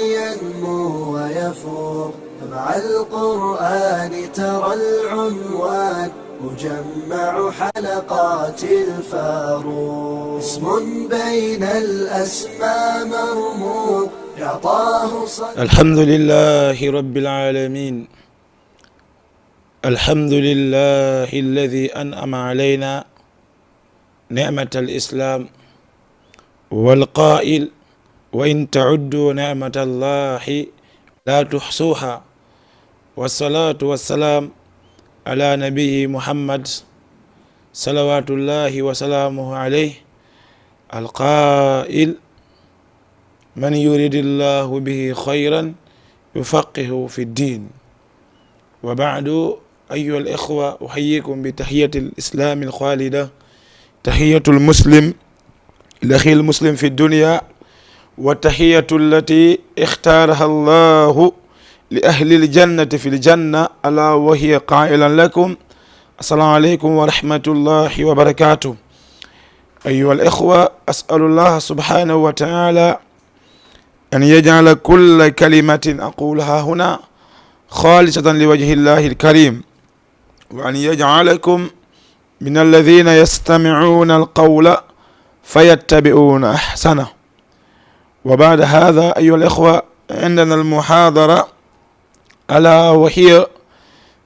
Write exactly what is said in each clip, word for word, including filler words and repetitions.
ينمو ويفوق. مع القرآن ترى العنوان مجمع حلقات الفاروق. اسم بين الأسماء مرموق يعطاه صدى. الحمد لله رب العالمين. الحمد لله الذي أنعم علينا نعمة الإسلام، والقائل: "وإن تعدوا نعمة الله لا تحصوها". والصلاة والسلام على نبيه محمد، صلوات الله وسلامه عليه، القائل: "من يرد الله به خيرا يفقهه في الدين". وبعد، أيها الإخوة، أحييكم بتحية الإسلام الخالدة، تحية المسلم لأخيه المسلم في الدنيا، والتحية التي اختارها الله لأهل الجنة في الجنة، ألا وهي قائلا لكم: السلام عليكم ورحمة الله وبركاته. أيها الإخوة، أسأل الله سبحانه وتعالى أن يجعل كل كلمة أقولها هنا خالصة لوجه الله الكريم، وأن يجعلكم من الذين يستمعون القول فيتبعون أحسنه. وبعد هذا، أيها الإخوة، عندنا المحاضرة، ألا وهي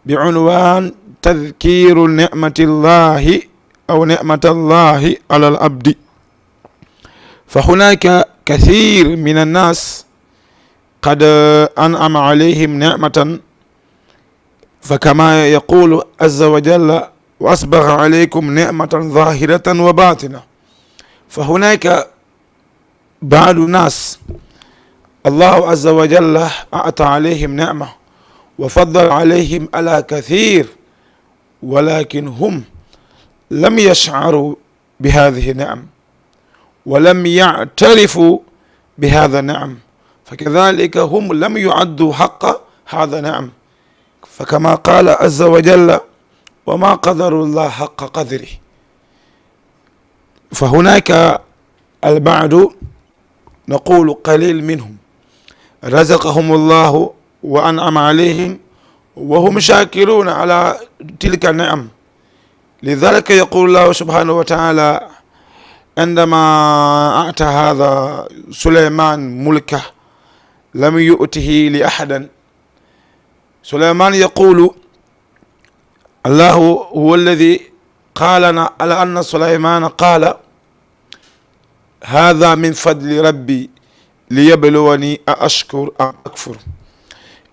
بعنوان تذكير نعمة الله أو نعمة الله على العبد. فهناك كثير من الناس قد أنعم عليهم نعمة، فكما يقول عز وجل: "وأسبغ عليكم نعمة ظاهرة وباطنة". فهناك بعض الناس الله عز وجل أعطى عليهم نعمة وفضل عليهم على كثير، ولكن هم لم يشعروا بهذه النعم ولم يعترفوا بهذا النعم، فكذلك هم لم يعدوا حق هذا النعم، فكما قال عز وجل: "وما قدروا الله حق قدره". فهناك البعض، نقول قليل منهم، رزقهم الله وأنعم عليهم وهم شاكرون على تلك النعم. لذلك يقول الله سبحانه وتعالى عندما أعطى هذا سليمان ملكه، لم يؤته لأحدا. سليمان يقول، الله هو الذي قال لنا على أن سليمان قال: "هذا من فضل ربي ليبلوني أأشكر أم أكفر".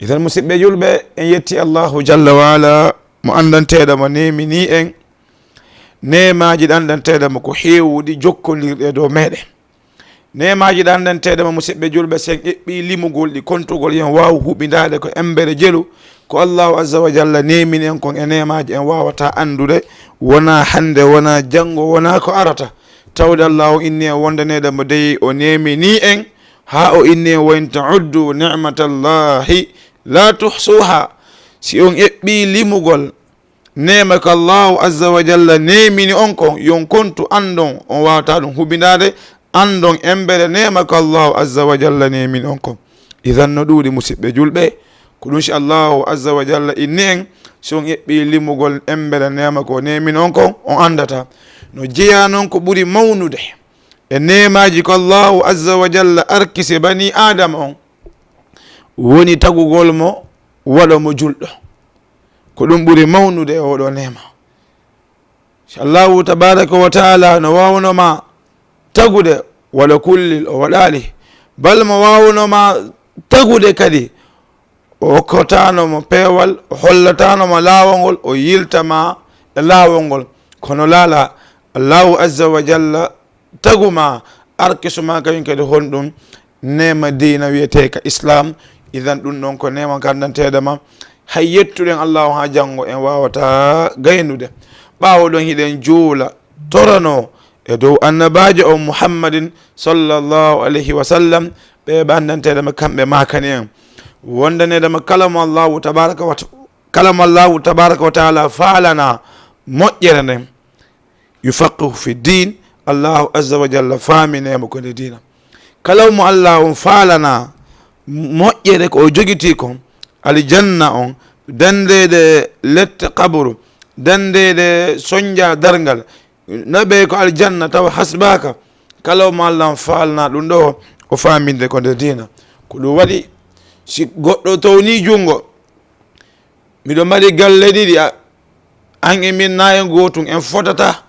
Idan, musidɓe julɓe, en yetti Allahu jalla wa ala, mo anndanteeɗo mo neemini en neemaaji ɗanɗanteeɗo mo ko heewuɗi jokkondirɗi e dow meeɗen. Neemaaji ɗanɗanteeɗo mo, musidɓe julɓe, sen eɓɓi limugol ɗi, kontugol, yen waawu huɓindaade ko embere jelu, ko Allahu azza wa jalla neemini en kon e neemaaji en waawata anndude, wonaa hannde, wonaa janngo, wonaa ko arata. Tawde Allahu inni en wondaneeɗo mo dey o neemini en, haa o inni en: "Wa in ta'uddu ni'matallahi la tuhsuha." Si on eɓɓi limugol neema ko Allahu azza wa jalla neemini on kon, yon kontu, anndon, on waawataa ɗum huɓindaade, anndon embere neema ko Allahu azza wa jalla neemini on kon. Idan, no ɗuuɗi, musidɓe julɓe, ko ɗum si Allahu azza wa jalla inni en, si on eɓɓi limugol embere neema ko neemini on kon, on anndata. No jeyaa non ko ɓuri mawnude e neemaaji ko Allahu azza wa jalla arkise bani Aadama on, woni tagugol mo, waɗo mo julɗo. Ko ɗum ɓuri mawnude e oɗo neema. Si Allahu tabaraka wa taala no waawno ma tagude, waɗa kullel, o waɗaali. Bal mo waawno ma tagude kadi, o hokkataano mo peewal, o hollataano mo laawol ngol, o yilta ma e laawol ngol. Kono laalaa, Allahu azza wa jalla tagu ma, arkisu ma kañum kadi honɗum? Neema diina wiyeteeka Islam. Idan, ɗum ɗon ko neema ganndanteeɗo ma. Hay yettuɗen Allahu haa janngo, en waawata gaynude. Ɓaawo ɗon, hiɗen juula, torano e dow annabaajo on Muhammadin sallallahu alayhi wa sallam, ɓe ɓe anndanteeɗo ma, kamɓe maakani en. Wondaneeɗo ma kala mo Allahu tabaraka wa ta-, kala mo Allahu tabaraka wa taala faalana moƴƴere nden, yufaqihu fi din, Allahu azza wa jalla faaminee mo ko nde diina. Kala mo Allah on faalana moƴƴere ko o jogitii kon, aljanna on, dandeede lette qaburu, dandeede sonja darngal, naɓe ko aljanna tawa hasbaaka, kala mo Allah on faalna ɗum ɗo, o faaminde ko nder diina. Ko ɗum waɗi, si goɗɗo towni junngo, miɗo mari galle ɗiɗi, a, an e min na en gootum, en fotata.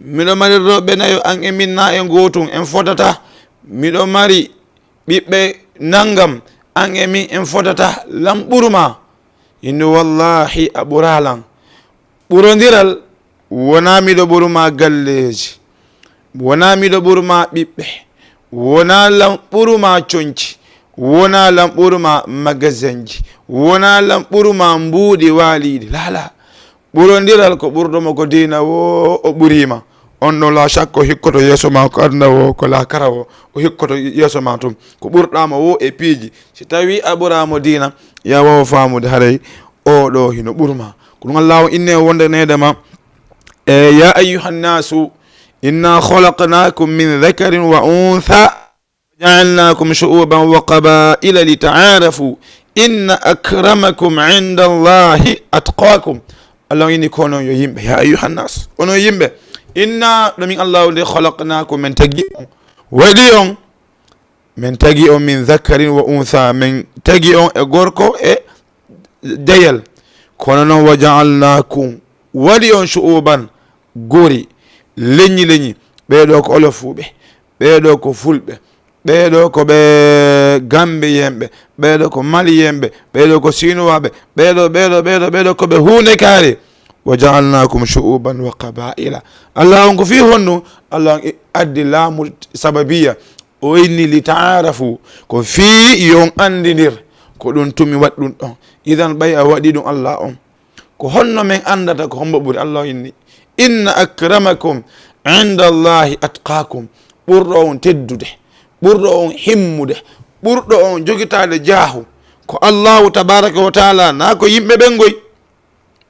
Miɗo mari rewɓe nayo, an e min na en gootum, en fotata. Miɗo mari ɓiɓɓe nanngam, an e min en fotata. Lan ɓuruma? Inni, wallahi, a ɓuraa lan. Ɓurondiral, wonaa miɗo ɓuruma galleeji, wonaa miɗo ɓuruma ɓiɓɓe, wonaa lan ɓuruma conci, wonaa lan ɓuruma magasinji, wonaa lan ɓuruma mbuuɗi waaliiɗi. Laa, laa. Ɓurondiral ko ɓurɗo mo ko diina woo, o ɓuriima. On ɗon, laa shakka, o hikkoto yeeso ma ko aduna woo, ko laakara woo, o hikkoto yeeso ma tun. Ko ɓurɗaa mo woo e piiji, si tawii a ɓuraa mo diina, yo a waaw faamude haray oo ɗoo hino ɓuruma. Ko ɗum Allaahu inni e wondaneede ma, e, "Ya ayyuhan nasu, inna khalaqnakum min dhakarin wa untha, ja'alnakum shu'uban wa qaba'ila lita'arafu, inna akramakum inda Allahi atqakum." Allah inni ko onon yo yimɓe, "Ya ayyuhan nas, onon yimɓe, inna, ɗo min Allahu nde, khalaqnakum, men tagi on, waɗi on, men tagi on min dhakarin wa untha, men tagi on e gorko e deyel. Kono noon, wa ja'alnakum, waɗi on shu'uban, gori, leñi leñi, ɓee ɗoo ko Olofuuɓe, ɓee ɗoo ko Fulɓe, ɓee ɗoo ko ɓe Gambiyenɓe, ɓee ɗoo ko Maliyenɓe, ɓee ɗoo ko Sinuwaaɓe, ɓee ɗoo, ɓee ɗoo, ɓee ɗoo, ɓee ɗoo ko ɓe huunde kaari. Wa ja'alnakum shu'uban wa qaba'ila." Allah on ko fii honno? Allah on e addi laamu sababiya. O inni, "Li ta'arafu." Ko fii yo on anndindir. Ko ɗum tumi waɗi ɗum ɗon. Idan, ɓay a waɗi ɗum Allah on, ko honno men anndata ko hombo ɓuri? Allah inni, "Inna akramakum inda Allahi atqakum." Ɓurɗo on teddude, ɓurɗo on himmude, ɓurɗo on jogitaade jaahu, ko Allahu tabaraka wa taala, na ko yimɓe ɓen goy.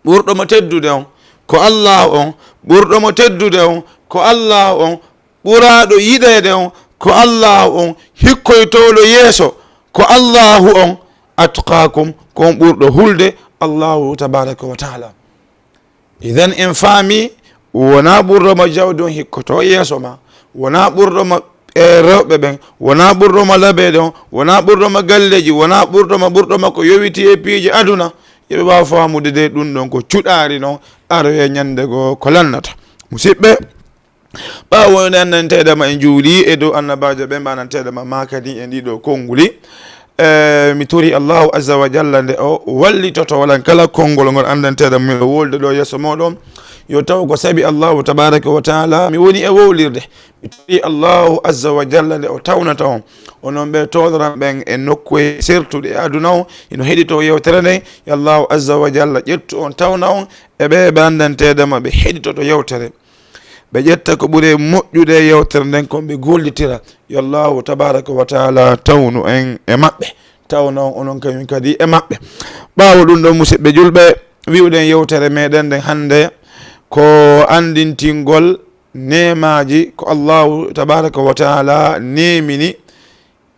Ɓurɗo mo teddude on ko Allahu on, ɓurɗo mo teddude on ko Allahu on, ɓuraaɗo yiɗeede on ko Allahu on, hikkoytooɗo yeeso ko Allahu on, atqakum, ko on ɓurɗo hulde Allahu tabaraka wa taala. Idan en faami, wonaa ɓurɗo mo jawdi on hikkoto yeeso ma, wonaa ɓurɗo mo e rewɓe ɓen, wonaa ɓurɗo mo labeede on, wonaa ɓurɗo mo galleeji, wonaa ɓurɗo mo, ɓurɗo mo ko yowiti e piiji aduna. Yo ɓe waaw faamude de ɗum ɗon ko cuɗaari non, aroye ñande goo ko lannata. Musidɓe, ɓaawo nde anndanteeɗe ma en juuli e dow annabaajo ɓen, ɓe anndanteeɗe ma maakani en ɗiɗo konnguli, e, mi tori Allahu azza wa jalla nde o wallitoto walan kala konngol ngol anndanteeɗe ma mi wolde ɗo yeeso mooɗon, yo taw ko sabi Allahu tabaraka wa taala mi woni e wowlirde. Mi tori Allahu azza wa jalla nde o tawnata on. Onon ɓe tooɗoran ɓen e nokkuye sertuɗe e aduna on, hino heɗito yewtere nden, yo Allahu azza wa jalla ƴettu on, tawna on e ɓe ɓe anndanteeɗe ma ɓe heɗitoto yewtere. Ɓe ƴetta ko ɓuri moƴƴude e yewtere nden, kon ɓe gollitira. Yo Allahu tabaraka wa taala tawnu en e maɓɓe, tawna on onon kañum kadi e maɓɓe. Ɓaawo ɗum ɗon, musidɓe julɓe, wi'uɗen yewtere meɗen nden hannde ko anndintingol neemaaji ko Allahu tabaraka wa taala neemini,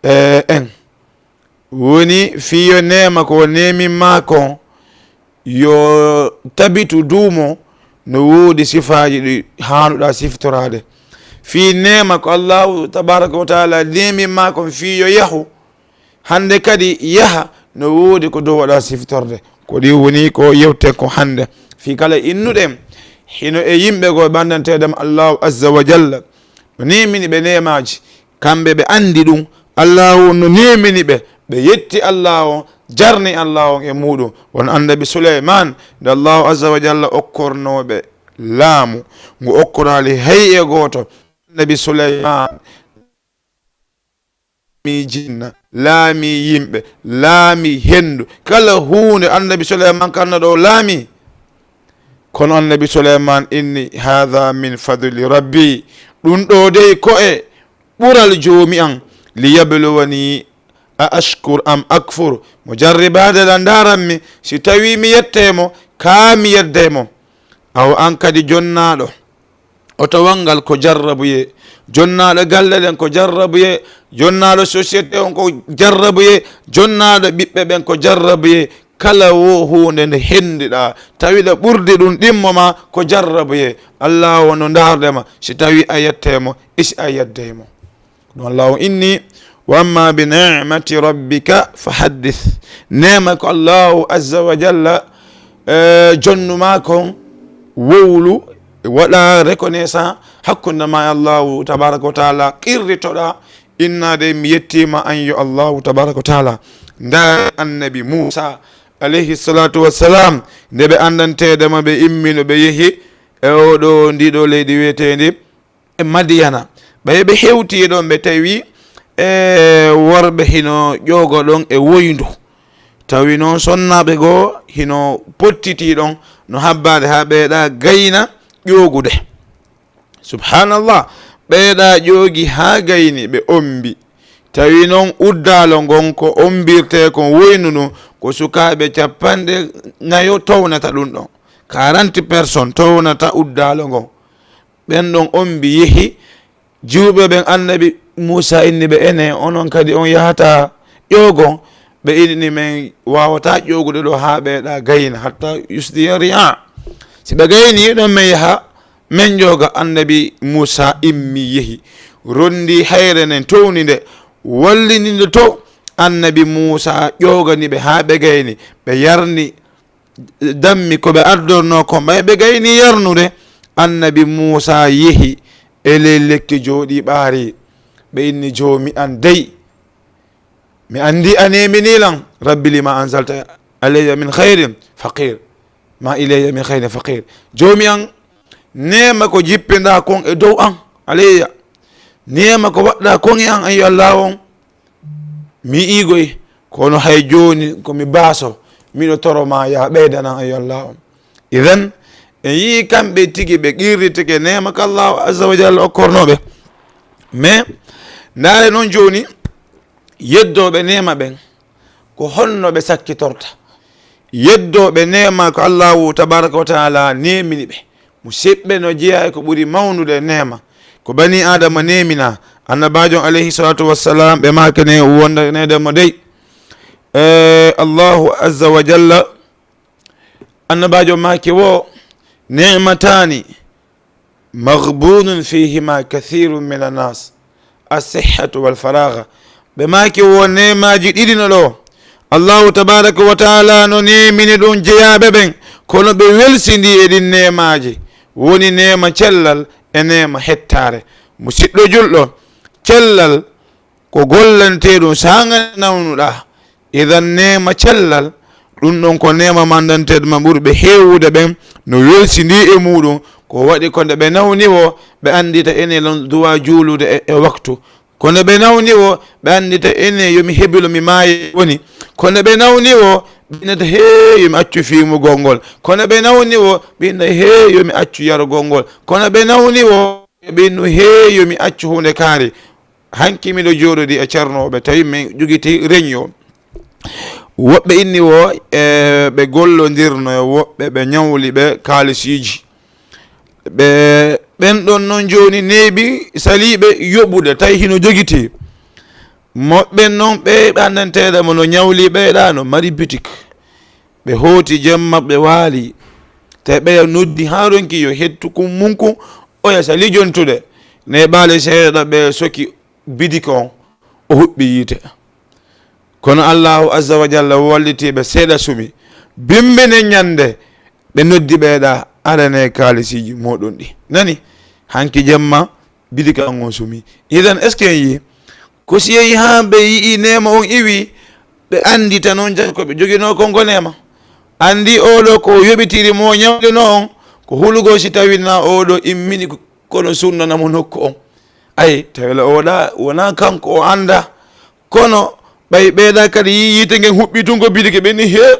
eh, en. Woni fii yo neema ko o neemin maa kon, yo tabitu duumo, no woodi sifaaji ɗi haanuɗaa siftoraade. Fii neema ko Allahu tabaraka wa taala neemin maa kon fii yo yahu, hannde kadi yaha, no woodi ko dow waɗaa siftorde. Ko ɗi woni ko yewten ko hannde. Fii kala innuɗen, hino e yimɓe goo ɓe anndanteeɗe ma Allahu azza wa jalla no neemini ɓe neemaaji, kamɓe ɓe anndi ɗum. Allahu on no neemini ɓe, ɓe yetti Allahu on, jarni Allahu on e muuɗum. Won annabi Suleymaan, nde Allahu azza wa jalla okkornoo ɓe laamu, ngu okkoraali hay e gooto. Annabi Suleymaan laami jinna, laami yimɓe, laami henndu. Kala huunde annabi Suleymaan kanna ɗo laami. Kono annabi Suleymaan inni, "Haadha min fadli rabbi." Ɗum ɗo dey ko e ɓural Joomi an. "Li yabluwani a ashkur am akfur." Mo jarribaade la ndaaran mi, si tawii mi yettee mo, kaa mi yeddee mo. Awa an kadi jonnaaɗo, Otowal ngal ko jarrabuyee, jonnaaɗo galle ɗen ko jarrabuyee, jonnaaɗo société on ko jarrabuyee, jonnaaɗo ɓiɓɓe ɓen ko jarrabuyee. Kala wo huunde nde henndiɗaa, tawi ɗa ɓurdi ɗum ɗimmo ma, ko jarrabuyee. Allaahu no ndaarde ma, si tawi a yettee mo, e si a yeddey mo. Ɗum Allaahu inni, "Wa amma bi ni'mati rabbika fa haddith." Neema ko Allaahu azza wa jalla, eh, jonnu ma kon, wowlu, waɗa reconnaissant hakkunde ma e Allaahu tabaraka wa taala, qirritoɗa, innaade mi yettiima an yo Allaahu tabaraka wa taala. Ndaar annabi Muusa alayhi salatu wassalam, nde ɓe anndanteede ma, ɓe immino, ɓe yehi e oɗo, ndiɗo leydi wiyeteendi e Madiyana. Ɓay ɓe hewti e ɗon, ɓe tawi, e, worɓe hino ƴooga ɗon e woyndu. Tawi noon sonnaaɓe goo hino pottiti ɗon, no habbaade haa ɓeyɗa gayna ƴoogude. Subhanallah, ɓeyɗa ƴoogi haa gayni, ɓe ombi. Tawi noon uddaalo ngon ko ombirtee kon woynu ndun, ko sukaaɓe cappanɗe nayo townata ɗum ɗon. Quarante personnes townata uddaalo ngon. Ɓen ɗon ombi yehi, jiwɓe ɓen annabi Muusa inni ɓe, "Ene, onon kadi on yahata ƴoogon?" Ɓe inni, "Men waawataa ƴoogude ɗo haa ɓeyɗa gayna, hatta yusdiya ri'a." Si ɓe gayni ɗon, men yaha, men ƴooga. Annabi Muusa immi yehi, rondi hayre nden, towni nde, wallini nde to. Annabi Muusa ƴoogani ɓe haa ɓe gayni, ɓe yarni dammi ko ɓe ardornoo kon, ɓay ɓe gayni yarnude. Annabi Muusa yehi e ley lekki, jooɗi ɓaari. Ɓe inni, "Joomi an dey, mi anndi a neeminii lan. Rabbi lima anzalta alayya min khayrin faqir, ma ilayya min khayrin faqir." Joomi an, neema ko jippinɗaa kon e dow an, alayya, neema ko waɗɗaa kon e an, ayo Allaahu on, mi yi'ii goy, kono hay jooni ko mi baaso, miɗo toro ma, yaa ɓeydanan, ayo Allaahu on. Idan, en yi'ii kamɓe tigi ɓe qirritike neema ka Allaahu azza wa jalla okkornoo ɓe. Mais, ndaare noon jooni, yeddooɓe neema ɓen, ko honno ɓe sakkitorta? Yeddooɓe neema ko Allaahu tabaaraka wa taala neemini ɓe. Musiɓɓe, no jeyaa e ko ɓuri mawnude e neema, ko banii Aadama neeminaa. Annabaajo on, alayhi salaatu wassalam, ɓe maakani wondaneede mo dey. E, Allaahu azza wa jalla, annabaajo maaki wo, "Ni'mataani maghbunun fihima kathirun min annas, as-sihhatu wal faragha." Ɓe maaki wo neemaaji ɗiɗi no ɗo. Allaahu tabaaraka wa taala no neemini ɗum jeyaaɓe ɓen, kono ɓe welsindii e ɗin neemaaji. Woni neema cellal e neema hettaare. Musiɗɗo julɗo, cellal ko gollanteeɗum saanga nde nawnuɗaa. Idan neema cellal, ɗum ɗon ko neema mandanteeɗo ma ɓurɓe heewude ɓen, no welsindii e muuɗum. Ko waɗi ko nde ɓe nawni wo, ɓe anndita ene lan duwa juulude e, e waktu. Ko nde ɓe nawni wo, ɓe anndita ene yo mi hebilo mi maaye woni. Ko nde ɓe nawni wo, ɓe innata hee yo mi accu fiimugol ngol. Ko nde ɓe nawni wo, ɓe inna hee yo mi accu yarugol ngol. Ko nde ɓe nawni wo, ɓe innu hee yo mi accu huunde kaari. Hanki miɗo jooɗodi e ceernooɓe, tawi min jogiti reño. Woɓɓe inni wo, e, ɓe gollondirno e woɓɓe, ɓe ñawli ɓe kaalisiiji. Ɓe, ɓen ɗon non jooni neeɓi saliiɓe yoɓude, tawi hino jogiti. Moɓɓen non ɓe ɓe anndanteeɗa mo no ñawli ɓeyɗa, no mari bitik. Ɓe hooti jemma, ɓe waali. Tawi ɓeya noddi haa ronki yo hettu kun mun kun, oya sali jontude. Neeɓaali seeɗa, ɓe soki bidiki on, o huɓɓi yiite. Kono Allaahu azza wa jalla walliti ɓe, seeɗa sumi. Bimbi nden ñande, ɓe noddi ɓeyɗa, "Aranee kaalisiiji mooɗon ɗi." Nani? Hanki jemma, bidiki an on sumi. Idan, est-ce que en yii? Ko si yehi haa ɓe yi'i neema on iwi, ɓe anndita non jaka ko ɓe joginoo kon ko neema. Anndi oɗo ko yoɓitiri mo ñawlinoo on, ko hulugol si tawi na oɗo immini ko, kono sunnana mo nokku on. Ay, tawi la oɗa, wonaa kanko o annda. Kono ɓay ɓeyɗa kadi yii yiite ngen huɓɓi tun ko bidike, ɓe ni, "Hee,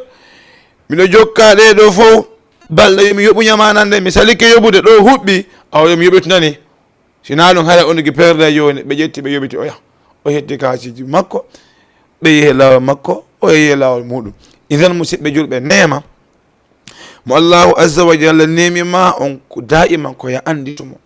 miɗo jokka ɗee ɗoo fow. Balɗe yo mi yoɓu ñamaana nde, mi salike yoɓude ɗoo huɓɓi, awa yo mi yoɓitu nani." Si naa ɗum, hara onuki perde jooni, ɓe ƴetti, ɓe yoɓiti oya. O hetti kaasiiji makko, ɓe yehi laawol makko, o yehi laawol muuɗum. Idan, musiɓɓe julɓe, neema mo Allaahu azza wa jalla neemi ma on, ko daa'iman ko ya annditumo.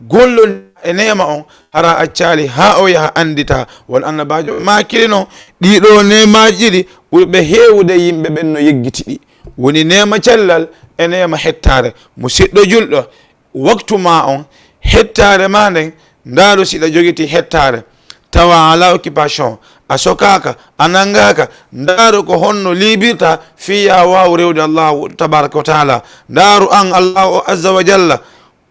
gollon e neema on, hara accaali haa o yaha anndita. Won annabaajo maakiri non, ɗii ɗoo neemaaji ɗiɗi ɓurɓe heewude yimɓe ɓen no yeggiti ɗi. Woni neema cellal e neema hettaare. Musiɗɗo julɗo, waktu maa on, hettaare maa nden, ndaaru si ɗa jogiti hettaare, tawa a alaa occupation, a sokaaka, a nanngaaka, ndaaru ko honno liibirta fii yo a waawu rewde Allaahu tabaaraka wa taala. Ndaaru an Allaahu azza wa jalla,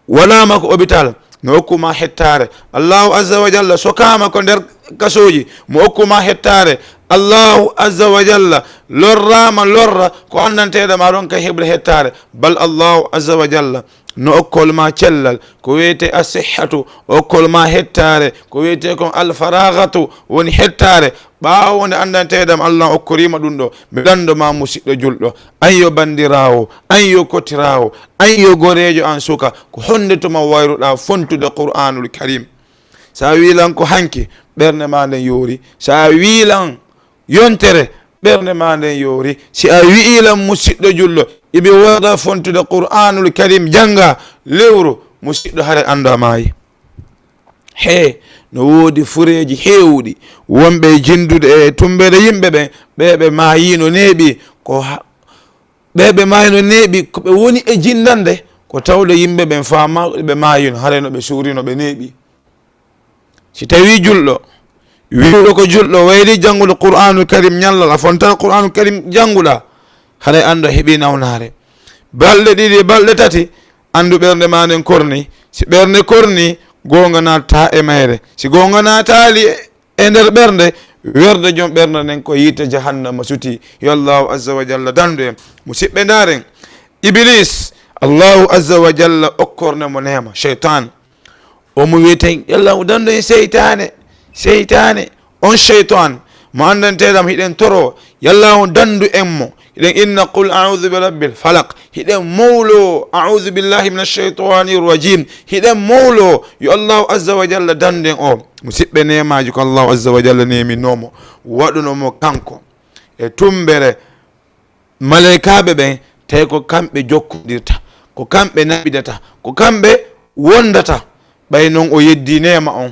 waɗaama ko hôpital, no okku maa hettaare. Allaahu azza wa jalla sokaama ko nder kasooji, mo okku maa hettaare. Allaahu azza wa jalla lorraama lorra ko anndanteeɗo ma ɗon kay heɓre hettaare. Bal Allaahu azza wa jalla no okkol maa cellal, ko wiyetee asihhatu, okkol maa hettaare, ko wiyetee kon alfaraagatu, woni hettaare. Ɓaawo nde anndanteeɗo am Allah okkoriima ɗum ɗo, mi lanndo ma musiɗɗo julɗo, an yo banndiraawo, an yo kotiraawo, an yo goreejo an suka, ko honde tuma wayruɗaa fontude Qur'aanul Karim? Si a wii lan ko hanki, ɓernde maa nden yoori. Si a wii lan yontere, ɓernde maa nden yoori. Si a wi'ii lan musiɗɗo julɗo, iɓe wayruɗaa fontude Qur'aanul Karim jannga lewru, musiɗɗo hare anndu a maayi. Hee, no woodi fureeji heewuɗi, wonɓe e jinndude e tummbere yimɓe ɓen, ɓe ɓe maayino neeɓi, ko ha-, ɓe ɓe maayino neeɓi, ko ɓe woni e jinndande, ko tawde yimɓe ɓen faamaaka ɓe maayino, haray no ɓe suurino ɓe neeɓi. Si tawii julɗo, wi'uɗo ko julɗo, wayri janngude Qur'aanul Karim ñallal, a fontaa Qur'aanul Karim jannguɗaa, haray anndu a heɓii nawnaare. Balɗe ɗiɗi, balɗe tati, anndu ɓernde maa nden korni. Si ɓernde korni, goonga naatataa e mayre. Si goonga naataali e nder ɓernde, werde jom ɓernde nden ko yiite jahannama sutii. Yo Allaahu azza wa jalla danndu en. Musiɓɓe, ndaaren, Ibiliis, Allaahu azza wa jalla okkorno mo neema, seytaan. O mo wiyeten, yo Allaahu danndu en seytaane, seytaane. On seytaan mo anndanteeɗam, hiɗen toro, yo Allaahu danndu en mo. Hiɗen inna, qul a'uudu bi rabbil falaq. Hiɗen mawlo, a'uudu billahi minash shaytaanir rajiim. Hiɗen mawlo, yo Allaahu azza wa jalla danndu en o. Musiɓɓe, neemaaji ko Allaahu azza wa jalla neeminoo mo, waɗuno mo kanko e tummbere maleykaaɓe ɓen, tawi ko kamɓe jokkondirta, ko kamɓe naɓidata, ko kamɓe wondata. Ɓay non o yeddii neema on,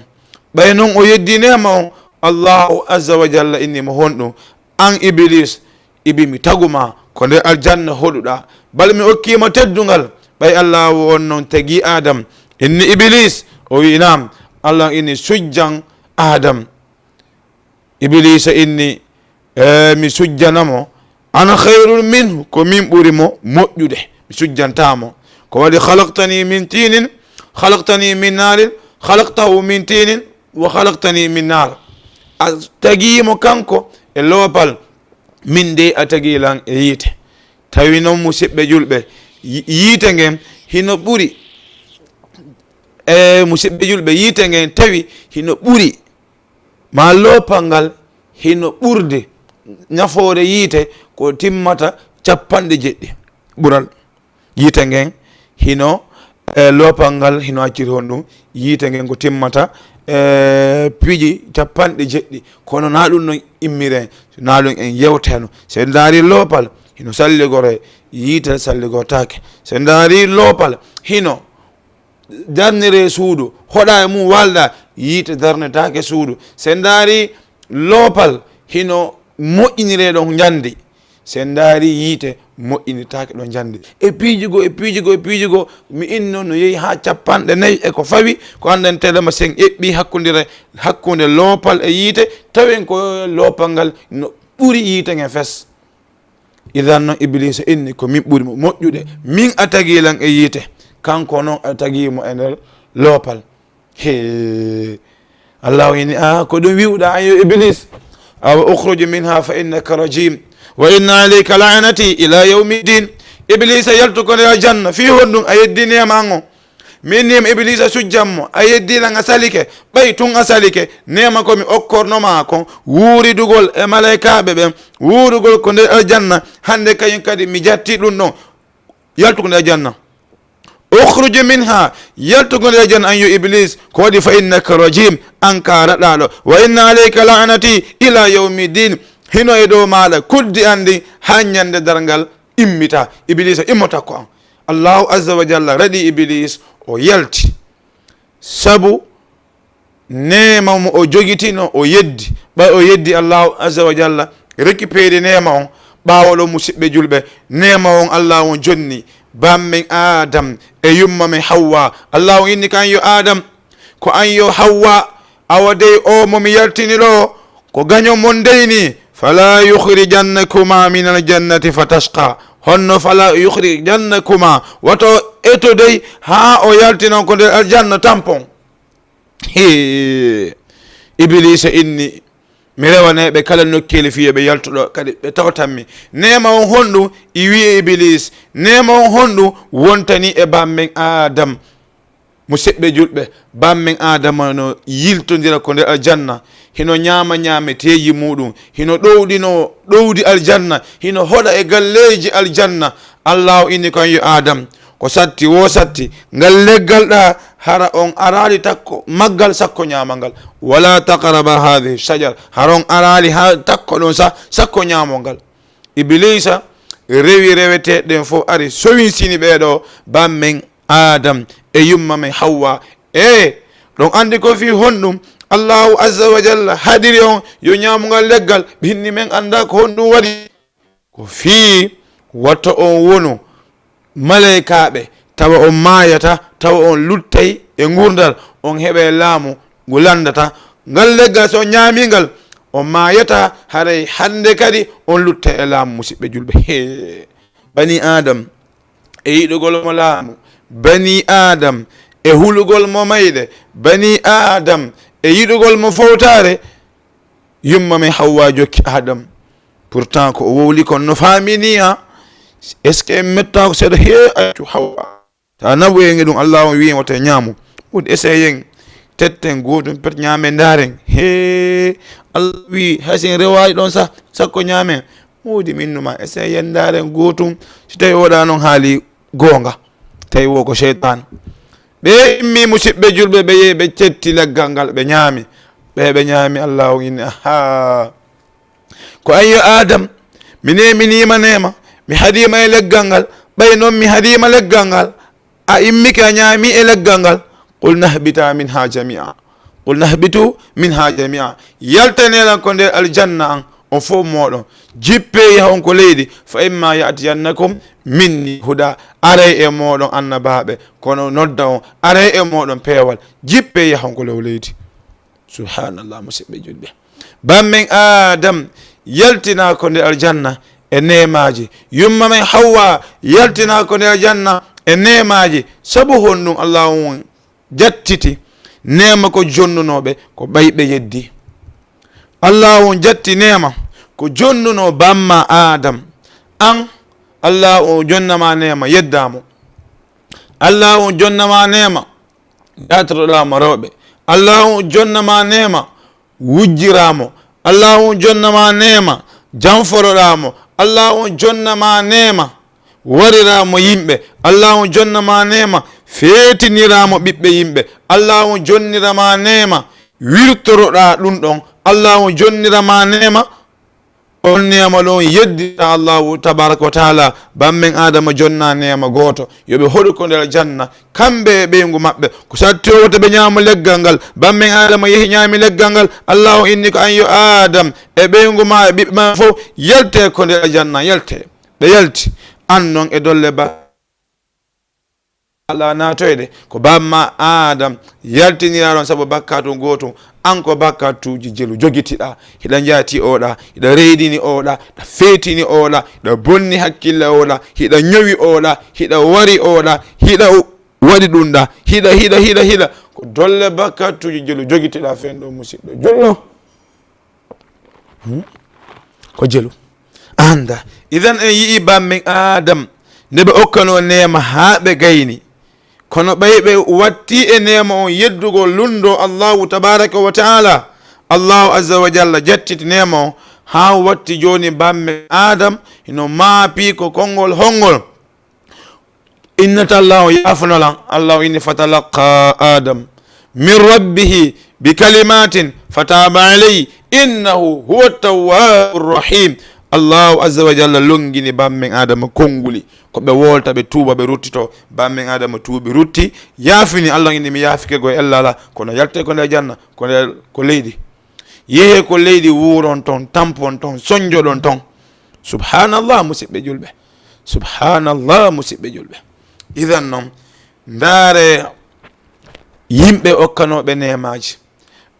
ɓay non o yeddii neema on, Allaahu azza wa jalla inni mo honɗum? An Ibiliis, ibi mi tagu ma ko nder aljanna hoɗuɗaa, bal mi okkii ma teddungal. Ɓay Allaahu on non tagii Aadam, inni Ibiliis, o wi'i, naam. Allah inni, sujjan Aadam. Ibiliisa inni, e, mi sujjana mo, ana khayrun minhu, ko min ɓuri mo moƴƴude, mi sujjantaa mo. Ko waɗi, khalaqtani min tinin, khalaqtani min narin, khalaqtahu min tinin, wa khalaqtani min nar. A tagii mo kanko e loopal, min de a tagii lan e yiite. Tawi non, musiɓɓe julɓe, yi-, yiite ngen hino ɓuri, e, musiɓɓe julɓe, yiite ngen tawi hino ɓuri, maa loopal ngal hino ɓurde, nafoore yiite ko timmata cappanɗe jeɗɗi ɓural. Yiite ngen hino, e, loopal ngal hino acciri honɗum? Yiite ngen ko timmata, e, piiji cappanɗe jeɗɗi. Kono naa ɗum non immiren, naa ɗum en yewteno. Si en ndaari loopal, hino salligoree, yiite salligortaake. Si en ndaari loopal, hino darniree suudu, hoɗaa e mum waalɗaa, yiite darnetaake suudu. Si en ndaari loopal, hino moƴƴiniree ɗon njandi. Si en ndaari yiite, moƴƴinirtaake ɗon njandi. E piiji goo, e piiji goo, e piiji goo, mi inno no yehi haa cappanɗe nayi e ko fawi, ko anndanteeɗo ma, si en eɓɓii hakkundire, hakkunde loopal e yiite, tawen ko loopal ngal no ɓuri yiite ngen fes. Idan non, Ibiliisa inni, ko min ɓuri mo moƴƴude. Min a tagii lan e yiite, kanko non a tagii mo e nder loopal. Hee. Allahu inni, "Ah, ko ɗum wi'uɗaa an yo Ibiliis? Awa ukhruj minha fa innaka rajim. Wa inna alayka la'nati ila yawmi ddin." Ibiliisa, yaltu ko nder aljanna. Fii honɗum? A yeddii neema an on. Mi inni mo Ibiliisa sujjan mo, a yeddii lan, a salike. Ɓay tun a salike, neema ko mi okkorno maa kon, wuuridugol e malaykaaɓe ɓen, wuurugol ko nder aljanna, hannde kañum kadi mi jattii ɗum ɗon. Yaltu ko nder aljanna. Ukhruj minha, yaltu ko nder aljanna an yo Ibiliis. Ko waɗi? Fa innaka rajim, an ka raɗaaɗo. Wa inna alayka la'nati ila yawmi ddin. Hino e dow maaɗa kuddi an ɗin haa ñande darngal. Immita, Ibiliisa immotaako an. Allahu azza wa jalla raɗi Ibiliis, o yalti. Sabu neema mo o jogitino, o yeddi. Ɓay o yeddi Allahu azza wa jalla, récupérer neema on. Ɓaawo ɗon, musiɓɓe julɓe, neema on Allahu on jonni bammen Adam e yumma men Hawwa. Allahu inni kan: "Yo Adam, ko an yo Hawwa, awa dey o mo mi yaltini ɗo, ko gaño mon dey ni, fala yukhrijannakuma min aljannati fatashqa." Honno fala yukhrijannakuma? Wato eto dey haa o yaltinon ko nder aljanna tampon. Hee, Ibiliisa inni, mi rewanay ɓe kala nokkeeli fii yo ɓe yaltu ɗo, kadi ɓe tawtan mi. Neema on honɗum? I wi'i Ibiliis, neema on honɗum wontani e bammen Adam? Musiɓɓe julɓe, bammen Adama no yiltondira ko nder aljanna, hino ñaama ñaameteeji muuɗum, hino ɗowɗino ɗowdi aljanna, hino hoɗa e galleeji aljanna. Allahu inni kon: "Yo Adam, ko satti wo satti, ngal leggal ɗa, hara on araali takko maggal sakko ñaama ngal. Wala taqraba hadhihi shajar, hara on araali ha takko ɗon sa-, sakko ñaamo ngal." Ibiliisa rewi reweteeɗe ɗen fof, ari sowinsini ɓee ɗo, bammen Adam e yumma men Hawwa. E ɗon anndi ko fii honɗum Allahu azza wa jalla haɗiri on yo ñaamu ngal leggal? Ɓe inni men anndaa ko honɗum waɗi. Ko fii wato on wonu maleykaaɓe, tawa on maayata, tawa on luttay e ngurndan, on heɓay laamu ngu lanndata. Ngal leggal, so on ñaamii ngal, on maayata, haray hannde kadi on luttay e laamu, musiɓɓe julɓe. Hee, bani Adam e yiɗugol mo laamu, bani Adam e hulugol mo mayde, bani Adam e yiɗugol mo fowtaare, yumma men Hawwa jokki Adam. Pourtant, ko o wowli kon no faamini, ha? Est-ce que en mettaako seeɗa? Hee, accu Hawwa. Ta naɓu e nge ɗum, Allah on wi'i wata ñaamu. Woodi essayen, tetten gootum pet ñaamen ndaaren. Hee, Allah wi'i, hay si en rewaali ɗon sa-, sakko ñaamen. Woodi min numa, essayen ndaaren gootum. Si tawi oɗa non haali goonga, tawi wo ko seytaan. Ɓe immi, musiɓɓe julɓe, ɓe yehi, ɓe cetti leggal ngal, ɓe ñaami. Ɓe, ɓe ñaami, Allah on inni, ahaa. Ko an yo Adam, mi neeminii ma neema, mi haɗii ma e leggal ngal, ɓay non mi haɗii ma leggal ngal, a immike a ñaami e leggal ngal. Qulna hbita minha jamia. Qulna hbitu minha jamia. Yaltanee lan ko nder aljanna an, on fof mooɗon. Jippee yahon ko leydi, fa imma ya'tiyannakum minni huda. Aray e mooɗon annabaaɓe, kono nodda on, aray e mooɗon peewal. Jippee yahon ko lew leydi. Subhanallah, musiɓɓe julɓe. Bammen Adam yaltinaa ko nder aljanna e neemaaji. Yumma men Hawwa yaltinaa ko nder aljanna e neemaaji. Sabu honɗum Allah on jattiti neema ko jonnunooɓe, ko ɓay ɓe yeddi. Allah on jatti neema ko jonnunoo bamma Adam. An, Allah on jonnama neema, yeddaa mo. Allah on jonnama neema, jaatoroɗaa mo rewɓe. Allah on jonnama neema, wujjiraa mo. Allah on jonnama neema, janforoɗaa mo. Allah on jonnama neema, wariraa mo yimɓe. Allah on jonnama neema, feetiniraa mo ɓiɓɓe yimɓe. Allah on jonnirama neema, wirtoroɗaa ɗum ɗon. Allah on jonnirama neema, on neema ɗon yeddita Allahu tabaraka wa taala. Bammen Adama jonna neema gooto, yo ɓe hoɗu ko nder aljanna, kamɓe e ɓeyngu maɓɓe. Ko satti o wota ɓe ñaamo leggal ngal. Bammen Adama yehi ñaami leggal ngal. Allahu inni ko an yo Adam e ɓeyngu ma e ɓiɓɓe ma fof, yalte ko nder aljanna, yalte. Ɓe yalti. An non e dolle ba ala naatoyde, ko bamma Adam yaltiniraaɗon sabu bakkaatu gootum. An ko bakkaatuuji jelu jogitiɗaa. Hiɗa njaati oɗa, hiɗa reydini oɗa, hiɗa feetini oɗa, hiɗa bonni hakkille oɗa, hiɗa ñowi oɗa, hiɗa wari oɗa, hiɗa u-, waɗi ɗum ɗa, hiɗa, hiɗa, hiɗa, hiɗa. Ko dolle bakkaatuuji jelu jogitiɗaa fen ɗo, musiɗɗo julɗo. Hmm? Ko jelu. Anda. Idan en yi'i bammen Adam, nde ɓe okkanoo neema haa ɓe gayni. Kono ɓay ɓe watti e neema on yeddugol lunndoo Allahu tabaraka wa taala, Allahu azza wa jalla jattiti neema on haa watti jooni bammen Adam hino maapi ko konngol honngol. Innata Allahu yaafuno lan. Allahu inni, "Fatalaqa Adam min rabbihi bi kalimatin fataba alayhi innahu huwa tawwabu rahim." Allahu azza wa jalla longini bammen Adama konnguli, ko ɓe wolta, ɓe tuuba, ɓe ruttito. Bammen Adama tuubi, rutti, yaafini. Allah inni, mi yaafike go e ellala, kono yalte ko nder janna, ko nder, ko leydi. Yehe ko leydi, wuuron ton, tampon ton, sonjoɗon ton. Subhanallah, musiɓɓe julɓe. Subhanallah, musiɓɓe julɓe. Idan non, ndaare yimɓe okkanooɓe neemaaji,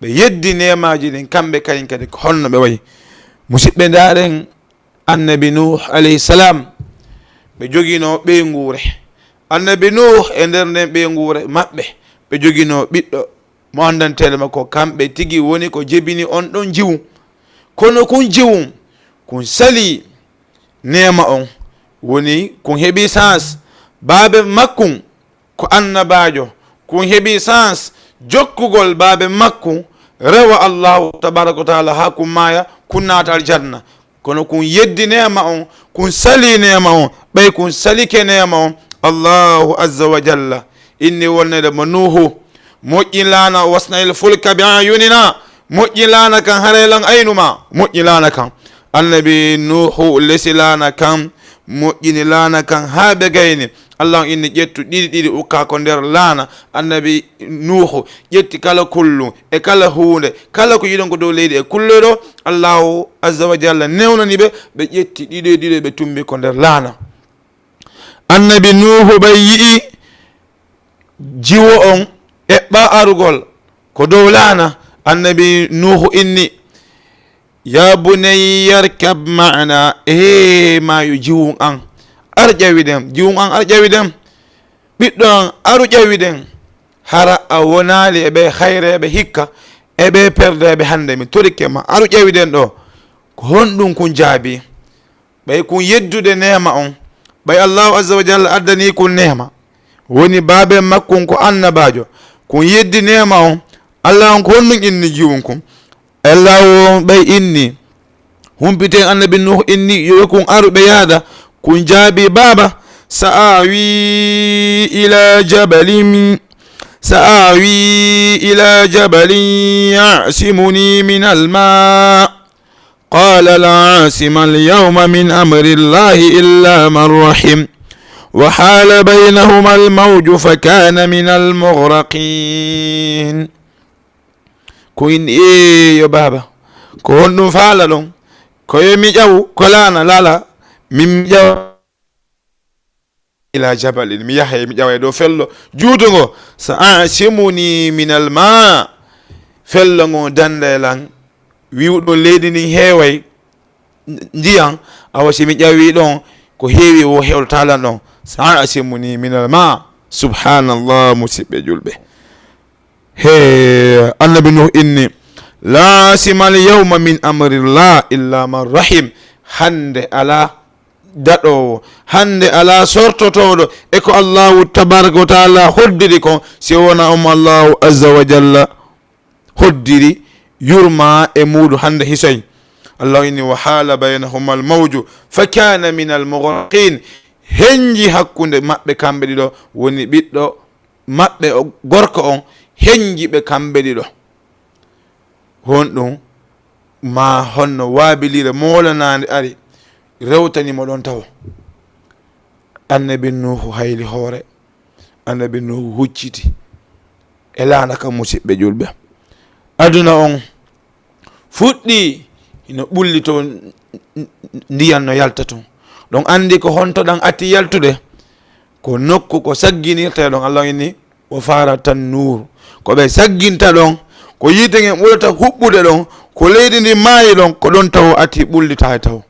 ɓe yeddi neemaaji ɗin, kamɓe kañum kadi ko honno ɓe wayi? Musiɓɓe, ndaaren Annabi Nuh alayhi salam, ɓe joginoo ɓeynguure. Annabi Nuh e nder nden ɓeynguure maɓɓe, ɓe joginoo ɓiɗɗo mo anndanteeɗo makko, kamɓe tigi woni ko jebini on ɗon jiwu. Kono kun jiwu, kun sali neema on, woni kun heɓi sans. Baabe makkun ko annabaajo, kun heɓi sans jokkugol baabe makkun, rewa Allahu tabaraka wa taala haa kun maaya, kun naata aljanna. Kono kun yeddi neema on, kun sali neema on. Ɓay kun salike neema on, Allahu azza wa jalla inni wonnede mo Nuhu, moƴƴin laana, wasna'il fulka bi ayunina, moƴƴin laana kan, haray lan aynu ma, moƴƴin laana kan. Annabi Nuhu lesi laana kan, moƴƴini laana kan haa ɓe gayni. Allah inni, ƴettu ɗiɗi ɗiɗi, ukka ko nder laana. Annabi Nuhu ƴetti kala kullun e kala huunde, kala ko yiɗon ko dow leydi e kulloy ɗo. Allahu azza wa jalla newnani ɓe, ɓe ƴetti ɗiɗo e ɗiɗo, ɓe tumbi ko nder laana. Annabi Nuhu ɓay yi'i jiwo on eɓɓa arugol ko dow laana. Annabi Nuhu inni, ya bunayya irkab ma'ana, ee maayo jiwun an, ar ƴawi ɗen, jiwun an ar ƴawi ɗen. Ɓiɗɗo an, aru ƴawi ɗen. Hara a wonaali e ɓe hayreeɓe hikka, e ɓe perdeeɓe hannde? Mi torike ma, aru ƴawi ɗen ɗo. Ko honɗun kun jaabi? Ɓay kun yeddude neema on, ɓay Allahu azza wa jalla addanii kun neema, woni baaben makkun ko annabaajo, kun yeddi neema on, Allah on ko honɗun inni jiwun kun? Allahu on ɓay inni, humpiten Annabi Nuh inni, yo kun aru ɓe yaada, kun jaabi, baaba, sa'awi ila jabalin, sa'awi ila jabalin ya'simuni minal ma'. قال لا عاصم اليوم من أمر الله إلا من رحم وحال بينهما الموج فكان من المغرقين. Ko inni, ee yo baaba, ko honɗun faalaɗon? Ko yo mi ƴawu ko laana? Lala, min mi ƴawa ila jabalin, mi yahay mi ƴaway ɗo fello juutungo. Sa asimuni minal ma, fello ngon danda e lan. Wi'uɗo leydi ndin heeway ndiyan, awa si mi ƴawi ɗon ko heewi wo heewtata lan ɗon. Sa asimuni minal ma. Subhanallah, musiɓɓe julɓe. He, Annabi Nuh inni, la asima al yawma min amrillah illa man rahim. Hande ala daɗoowo, hande alaa sortotooɗo e ko Allahu tabaraka wa taala hoddiri kon, si wonaa on mo Allahu azza wa jalla hoddiri yurmaa e muuɗum hande hisoy. Allahu inni, wa haala baynahuma al mawju fa kaana min al mughraqin. Henji hakkunde maɓɓe kamɓe ɗiɗo, woni ɓiɗɗo maɓɓe o gorko on, henji ɓe kamɓe ɗiɗo. Honɗum ma honno waabilire moolanaande ari rewtani mo ɗon tawo? Annabi Nuhu hayli hoore. Annabi Nuhu hucciti e laana kan, musiɓɓe julɓe. Aduna on fuɗɗi hino ɓulli to n-, n-, ndiyan no yalta tun. Ɗon andi ko honto ɗan atti yaltude? Ko nokku ko sagginirte ɗon. Allah inni, wa fara tannuur. Ko ɓe sagginta ɗon, ko yiite ngen ɓurata huɓɓude ɗon, ko leydi ndin maayi ɗon, ko ɗon tawo ati ɓullitaade tawo.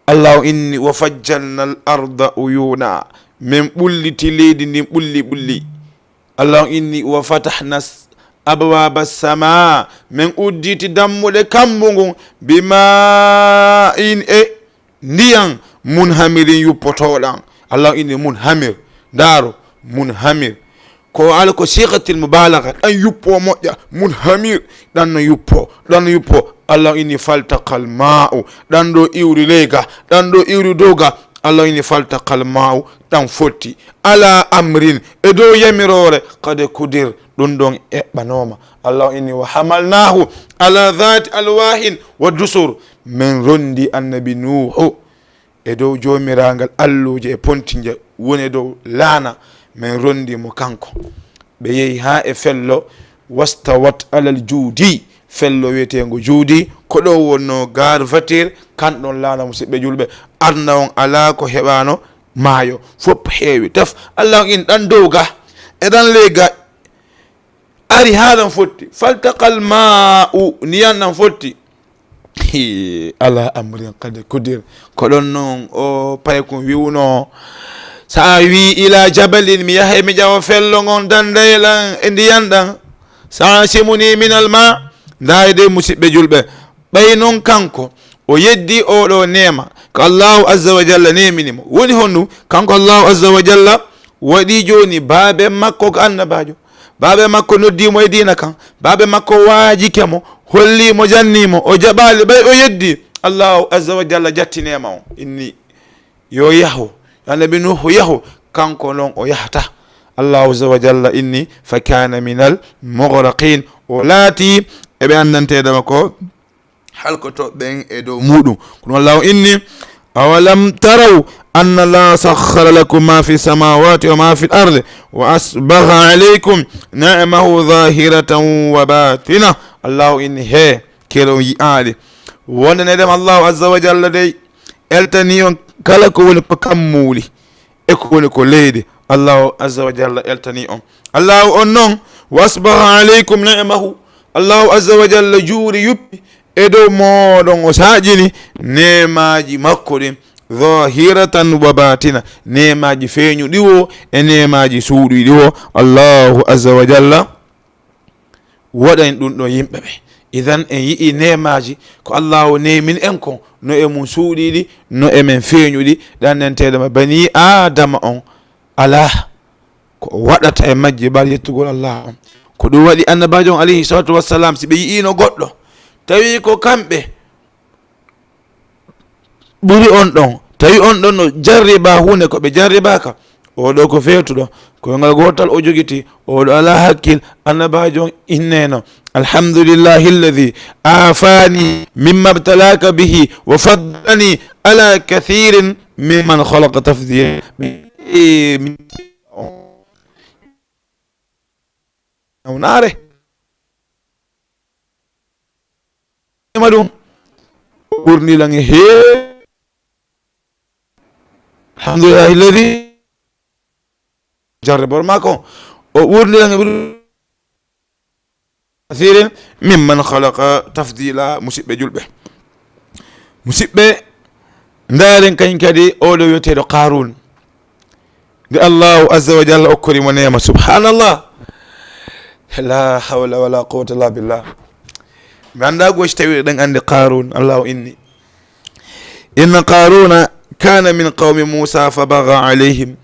Allahu inni, wa fajjalna al arda uyuna. Min ɓulliti leydi ndin ɓulli ɓulli. Allahu inni, wa fatahna s-, abwaba sama. Min udditi dammuɗe kammu ngun, bima in e ndiyan munhamirin yuppotooɗan. Allah inni munhamir. Ndaaro, munhamir. Ko ala ko sigatil mubalagha, ɗan yuppo moƴƴa, munhamir, ɗan no yuppo, ɗan no yuppo. Allah inni faltaqal ma'u, ɗan ɗo iwri leyga, ɗan ɗo iwri doga. Allah inni faltaqal ma'u, ɗan fotti. Ala amrin, e dow yamiroore, qad qudir, ɗun ɗon eɓɓanooma. Allah inni wa hamalnahu ala dhati alwahin wa dusur. Min rondi annabi Nuuhu e dow Joomiraagal alluuje e pontinje woni e dow laana, min rondi mo kanko. Ɓe yehi haa e fello, wastawat alal juudi, fello wiyeteengo juudi, ko ɗon wonnoo gare voiture, kan ɗon laana, musiɓɓe julɓe, arna on alaa ko heɓaano maayo, fof heewi tef. Allah on in ɗan dow ga, e ɗan ley ga, ari haa ɗan fotti, faltaqal maa'u, niyan ɗan fotti. Hii, ala amrin qad qudir. Ko ɗon non o paykun wi'uno, sa a wi ila jabalin, mi yahay mi ƴawa fello ngon dandaylan e ndiyan ɗan. Sa asimuni min al ma. Ndaa e de, musiɓɓe julɓe. Ɓay non kanko, o yeddi oɗo neema, ko Allahu azza wa jalla neemini mo. Woni honɗum? Kanko Allahu azza wa jalla waɗi jooni baabe makko ko annabaajo. Baabe makko noddi mo e diina kan. Baabe makko waajike mo, holli mo, janni mo. O jaɓaali, ɓay o yeddi. Allahu azza wa jalla jatti neema on. Inni, yo yahu. Yo annabi Nuhu yahu. Kanko non o yahata. Allahu azza wa jalla inni, fa kana minal mughraqin. O laati e ɓe anndanteeɗo ma ko halkoto ɓen e dow muɗum. Kono Allahu inni, awalam taraw anna Allaha sakhkhara lakum ma fi samawati wa ma fi al-ardi wa asbagha alaykum ni'amahu zahiratan wa batina. Allahu inni, he, kelo yi'aali. Wonde ne dem Allahu azza wa jalla dey eltani on kala ko woni ko kammuuli e ko woni ko leydi. Allahu azza wa jalla eltani on. Allahu on non, wa asbagha alaykum ni'amahu. Allahu azza wa jalla juuri yuppi e dow mooɗon, o saaƴini neemaaji makko ɗin, zahiratan wa batina, neemaaji feeñuɗi wo e neemaaji suuɗuɗi wo. Allahu azza wa jalla waɗani ɗum ɗon yimɓe ɓe. Idan en yi'i neemaaji ko Allahu neemin en kon, no e mum suuɗiɗi, no e men feeñuɗi, ɗannenteeɗo ma bani Aadama on alaa ko o waɗata e majji ɓar yettugol Allah on. Ko ɗum waɗi annabaajo on alayhi salatu wassalam, si ɓe yi'ino goɗɗo, tawi ko kamɓe ɓuri on ɗon, tawi on ɗon no jarriba huunde ko ɓe jarribaka, oɗo ko feetuɗo, koyngal gootal o jogiti, oɗo alaa hakkil, annabaajo on inneno, alhamdulillahi alladhi afani mimma ibtalaka bihi wa faddalani ala kathirin mimman khalaqa tafdila. Mi, mi, nawnaare. Ma ɗum ɓurni lan e heewi. Alhamdulillahi alladhi jarre bor makko o ɓurni lan e ɓur-, kathirin mimman khalaqa tafdila. Musiɓɓe julɓe, musiɓɓe, ndaaren kañ kadi oɗo wiyeteeɗo Qarun. Nde Allahu azza wa jalla okkori mo neema, subhanallah. La hawla wala quwwata illa billah. Mi annda goy si tawi ɗen anndi Qarun, Allahu inni. Inna Qaruna kana min qawmi Musa fa bagha alayhim.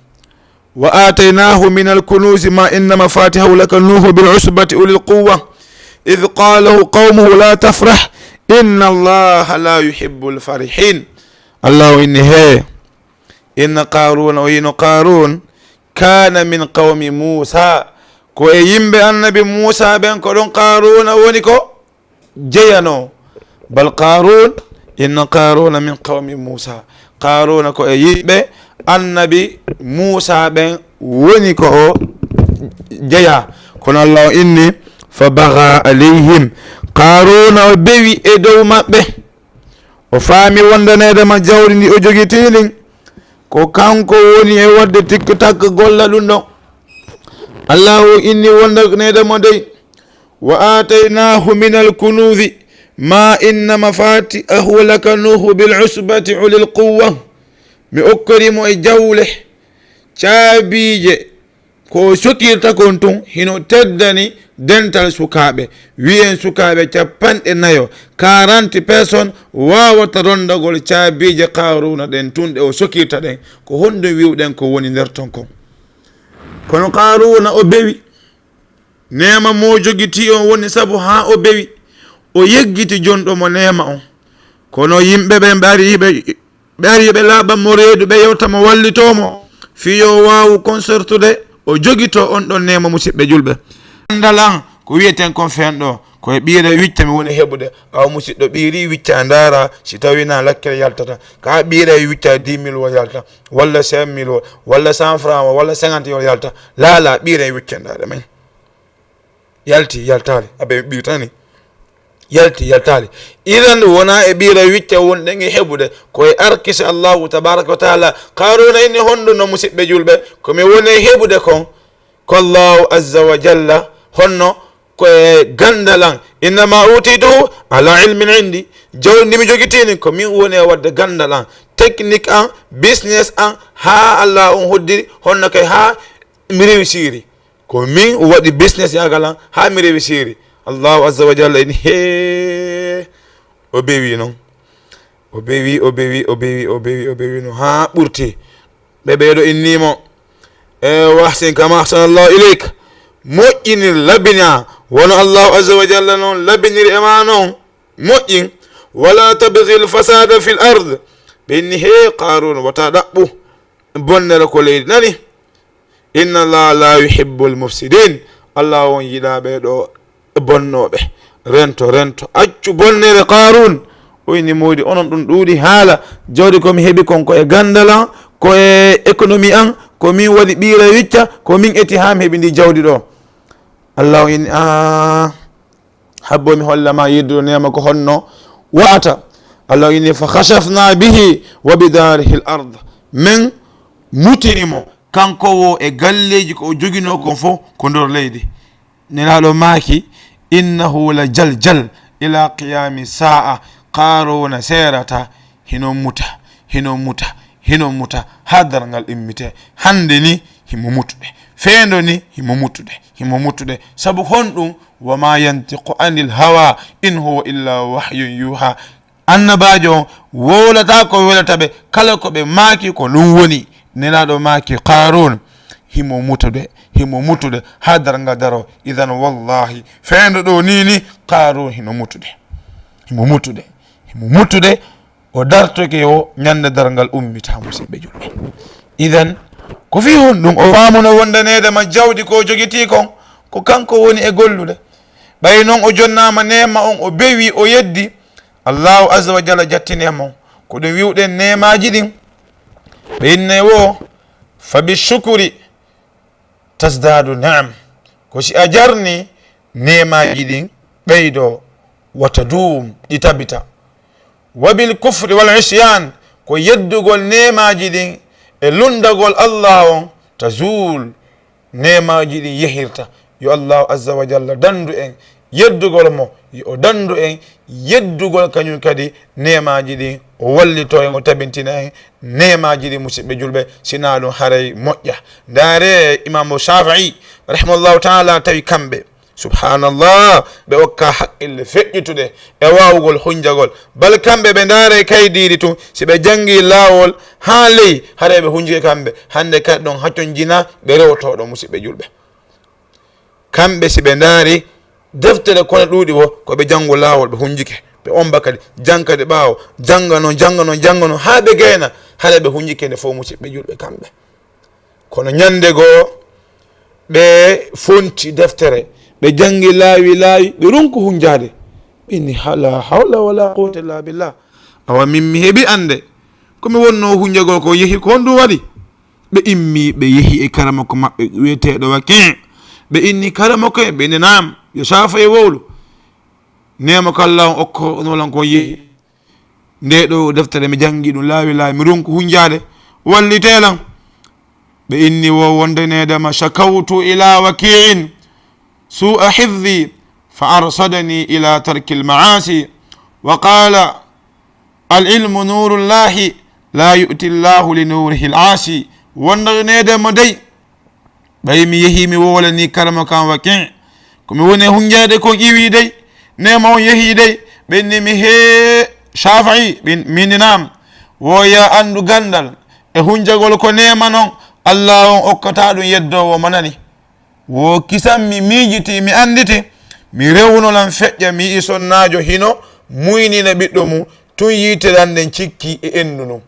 Wa ataynahu min al-kunuzi ma inna mafatihahu latanuhu bil usbati ulil quwwa. Idh qala lahu qawmuhu la tafrah, inna Allaha la yuhibbul farihin. Allahu inni he. Inna Qaruna, o yino Qarun, kana min qawmi Musa, ko e yimɓe annabi Musa ɓen, ko ɗon Qaruna woni ko jeyano. Bal Qarun, inna Qaruna min qawmi Musa. Qaruna ko e yimɓe annabi Musa ɓen woni ko o jeya. Kono Allah o inni, fa baga alayhim. Qaruna o bewi e dow maɓɓe. O faami wondaneede ma jawdi ndi o jogitii ndin, ko kanko woni e waɗde tikki takki golla ɗum ɗon. Allahu inni wondaneede mo dey, wa aataynaahu min alkunuuzi ma inna mafaatihahu latanuuhu bil usbati ulil quwwa. Mi okkori mo e jawle, caabiije, ko o sokirta kon tun hino teddani dental sukaaɓe. Wiyen sukaaɓe capanɗe nayo, quarante personnes, waawata rondagol caabiije Qaaruuna ɗen tun ɗe o sokirta ɗen. Ko honɗum wi'uɗen ko woni nder ton kon? Kono Qaaruuna o bewi. Neema mo jogitii on woni sabu haa o bewi. O yeggiti jonɗo mo neema on. Kono yimɓe ɓen ɓe ari ɓe Ɓe ari ɓe laaɓan mo reedu, ɓe yewta mo, wallitoo mo, fii yo o waawu konsortude, o jogitoo on ɗon neema, musiɓɓe julɓe. Anndal an, ko wi'eten kon feen ɗoo, Ko e ɓiire wicca mi woni heɓude. Awa musidɗo, ɓiiri wicca ndaara si tawi na lakkere yaltata. Ka ɓiire wicca dix mille o yalta, walla cinq mille o, walla cent franc o, walla cinquante o yalta. Laala ɓiire wicca ndaara men. Yalti, yaltaali. Abe ɓiirtani. Yalti, yaltaali. Iran wona e ɓiire wicca wonɗen e heɓude. Ko e arkise Allahu tabaraka wa taala. Qaruna inni honɗun no musidɓe julɓe. Ko mi woni e heɓude kon. Ko Allahu azza wa jalla. Honno ko e gandal an. Innama utituhu ala ilmin indi. Jawdi ndi mi jogitini ko min woni e wadde gandal an. Technique an, business an, ha Allah on hoddiri. Honno kay ha mi réussiri. Ko min waɗi business yagal an ha mi réussiri. Allahu azza wa jalla ini he o bewi non. O bewi, o bewi, o bewi, o bewi, o bewi no ha ɓurti. Ɓe ɓeeɗo innimo. E wahsin kama ahsanallahu ilayk. Moƴƴinir, labina. Wono Allahu azza wa jalla non labiniri e ma non. Moƴƴin. Wala tabghi lfasada fi l ard. Ɓe inni he Qarun wata ɗaɓɓu bonnere ko leydi nani. Inna Allah la yuhibbu lmufsidin. Allah on yiɗa ɓe ɗo bonnooɓe. Rento, rento. Accu bonnere Qarun. O inni moodi onon ɗum ɗuuɗi haala. Jawdi ko mi heɓi kon ko e gandal an, ko e économie an, ko min waɗi ɓiira wicca, ko min eti ha mi heɓi ndi jawdi ɗo. Allah o inni a habbo mi holla ma yedduɗo nema ko honno wa'ata. Allah o inni fa khashafna bihi wa bidarihi l ard. Min mutini mo kanko wo e galleji ko o jogino kon fof ko nder leydi. Nelaaɗo maaki, innahu la jaljal ila qiyami sa'a. Qaruna serata, hino muta, hino muta, hino muta ha darngal immite. Hande ni himo mutude, feendo ni himo mutude, himo mutude. Sabu honɗum? Wa ma yantiqu anil hawa in huwa illa wahyun yuha. Annabaajo on wowlata ko welata ɓe, kala ko ɓe maaki ko ɗum woni. Nelaaɗo maaki Qarun, himo mutude, himo mutude ha darnga daro. Idan wallahi feendo ɗo ni ni Qarun hino mutude, himo mutude, himo mutude. O dartoke o ñande darngal ummita, musidɓe julɓe. Idan ko fi honɗum? O faamuno wondaneede ma jawdi ko jogiti kon ko kanko woni e gollude. Ɓay non o jonnaama neema on, o bewi, o yeddi. Allahu azza wa jalla jattine mo. Ko ɗum wi'uɗen neemaaji ɗin. Ɓe inne wo fa bi shukuri tasdadu ni'am. Ko si a jarni neemaaji ɗin ɓeydo, wata duum ɗi tabita. Wa bil kufri wal isyan, ko yeddugol neemaaji ɗin e lundagol Allah on, tazul, neemaaji ɗin yehirta. Yo Allahu azza wa jalla dandu en yeddugol mo, yo o dandu en yeddugol kañum kadi neemaaji ɗin, o wallito en, o tabintina en neemaaji ɗin, musidɓe julɓe, sina ɗum haray moƴƴa. Ndaare Imamu Shafi'i rahimahullahu taala, tawi kamɓe, subhanallah, ɓe okka haqqille feƴƴutuɗe e waawugol hunjagol. Bal kamɓe ɓe ndaare kaydiiɗi tun, si ɓe jangi laawol haa ley, haray ɓe hunjike kamɓe. Hande kadi ɗon hatonjina ɓe rewotoɗo, musidɓe julɓe. Kamɓe si ɓe ndaari deftere kono ɗuuɗi wo, ko ɓe jango laawol, ɓe hunjike. Ɓe omba kadi, jan kadi ɓaawo, janga non, janga non, janga non, haa ɓe gayna, haray ɓe hunjike nde fof, musidɓe julɓe kamɓe. Kono ñande goo, ɓe fonti deftere, ɓe jangi laawi laawi, ɓe ronku hunjaade. Ɓe inni, "Hala hawla wala quwwata illa billah." Awa min mi heɓi annde, ko mi wonno hunjagol ko yehi ko honɗum waɗi? Ɓe immi, ɓe yehi e karamoko maɓɓe wi'eteeɗo Waki'. Ɓe inni, "Karamoko en?" Ɓe inni, "Naam, yo Saafa e wowlu." Neema ko Allah on okko, no lan kon yehi. Nde ɗo deftere mi jangi ɗum laawi laawi, mi ronku hunjaade, wallitee lan. Ɓe inni wo wonde needama, "Shakawtu ila Waki'in su'a hifzi fa arsadani ila tarkil ma'asi wa qala al ilmu nurullahi la yu'ti Allahu li nurihi al asi." Wonde needama dey, ɓay mi yehi mi wowlani karama kan Waki', ko mi woni e hunjaade kon iwi dey, neema on yehi dey. Ɓe inni mi, "Hee Shafi'i," ɓe inni, "Naam." Wo ya anndu gandal e hunjagol ko neema non, Allah on okkata ɗum yeddoowo mo nani. Wo kisan mi miijiti, mi annditi, mi rewno lan feƴƴa, mi yi'i sonnaajo hino muynina ɓiɗɗo mum, tun yiite lan nden cikki e endu ndun.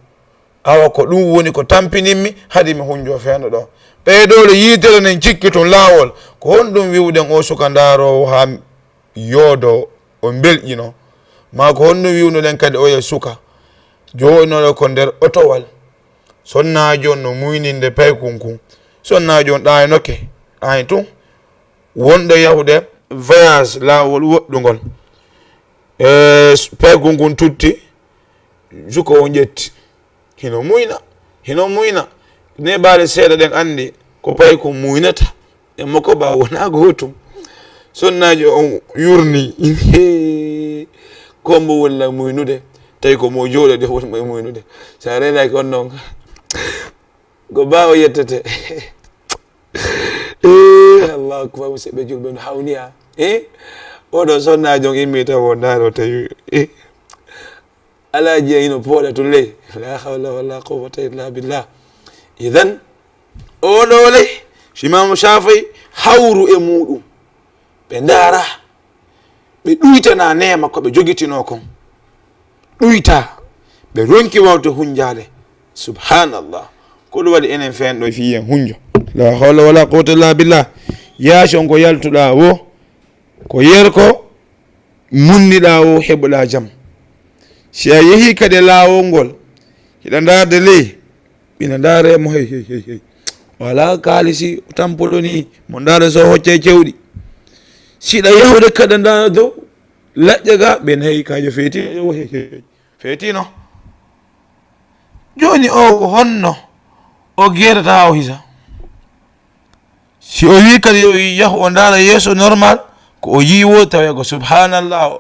Awa ko ɗum woni ko tampinimmi, hadi mi hunjo feendo ɗo. Ɓeydoole yiitere nden cikki tun laawol. Ko honɗum wi'uɗen o suka ndaaroowo haa yoodo, o mbelƴino. Maa ko honno wi'unoɗen kadi oya suka jooɗinooɗo ko nder otowal? Sonnaajo no muyninde paykun kun. Sonnaajo on ɗaaynoke, ɗaay tun. Wonɗo yahude voyage, laawol woɗɗungol. E, paykun kun tutti, suka on ƴetti. Hino muyna, hino muyna. Neeɓaale seeɗa ɗen anndi ko paykun muynata. E makko ba wonaa gootum. Sonnaajo on yurni. Hee, ko mbo walla muynude, tawi ko mo jooɗode woni mo e muynude. So a reenaaki on noon, ko ba o yettete. Eh, Allahu akbar, musidɓe julɓe, no hawniya. Eh, oɗo sonnaajo on immi taw o ndaaro tawi, eh, alaa jiya hino pooɗa tun ley. La hawla wala quwwata illa billah. Idan, oɗo ley, si Imaamu Shaafi'i hawru e muuɗum. Ɓe ndaara, ɓe ɗuytana neema ko ɓe jogitinoo kon. Ɗuyta, ɓe ronki wawde hunjaade. Subhanallah. Ko ɗum waɗi enen feen ɗo fii en hunjo. La hawla wala quwwata illa billah. Yaasi on ko yaltuɗaa wo, ko yer ko munniɗaa wo, heɓuɗaa jam. Si a yehii kadi e laawol ngol, hiɗa ndaarde ley, ɓina ndaare mo, hey, hey, hey, hey. Wala kaalisi, tampuɗo ni, mo ndaare so hocce cewɗi. Siɗa yahude kadi ndaara dow, laƴƴa ga, ɓen hey, kaajo feeti, hey, hey, hey. Feetino. Jooni o ko honno o geedata o hisa? Si o wii kadi yo yahu o ndaara yeeso normal, ko o yii wo tawi ko subhanallah,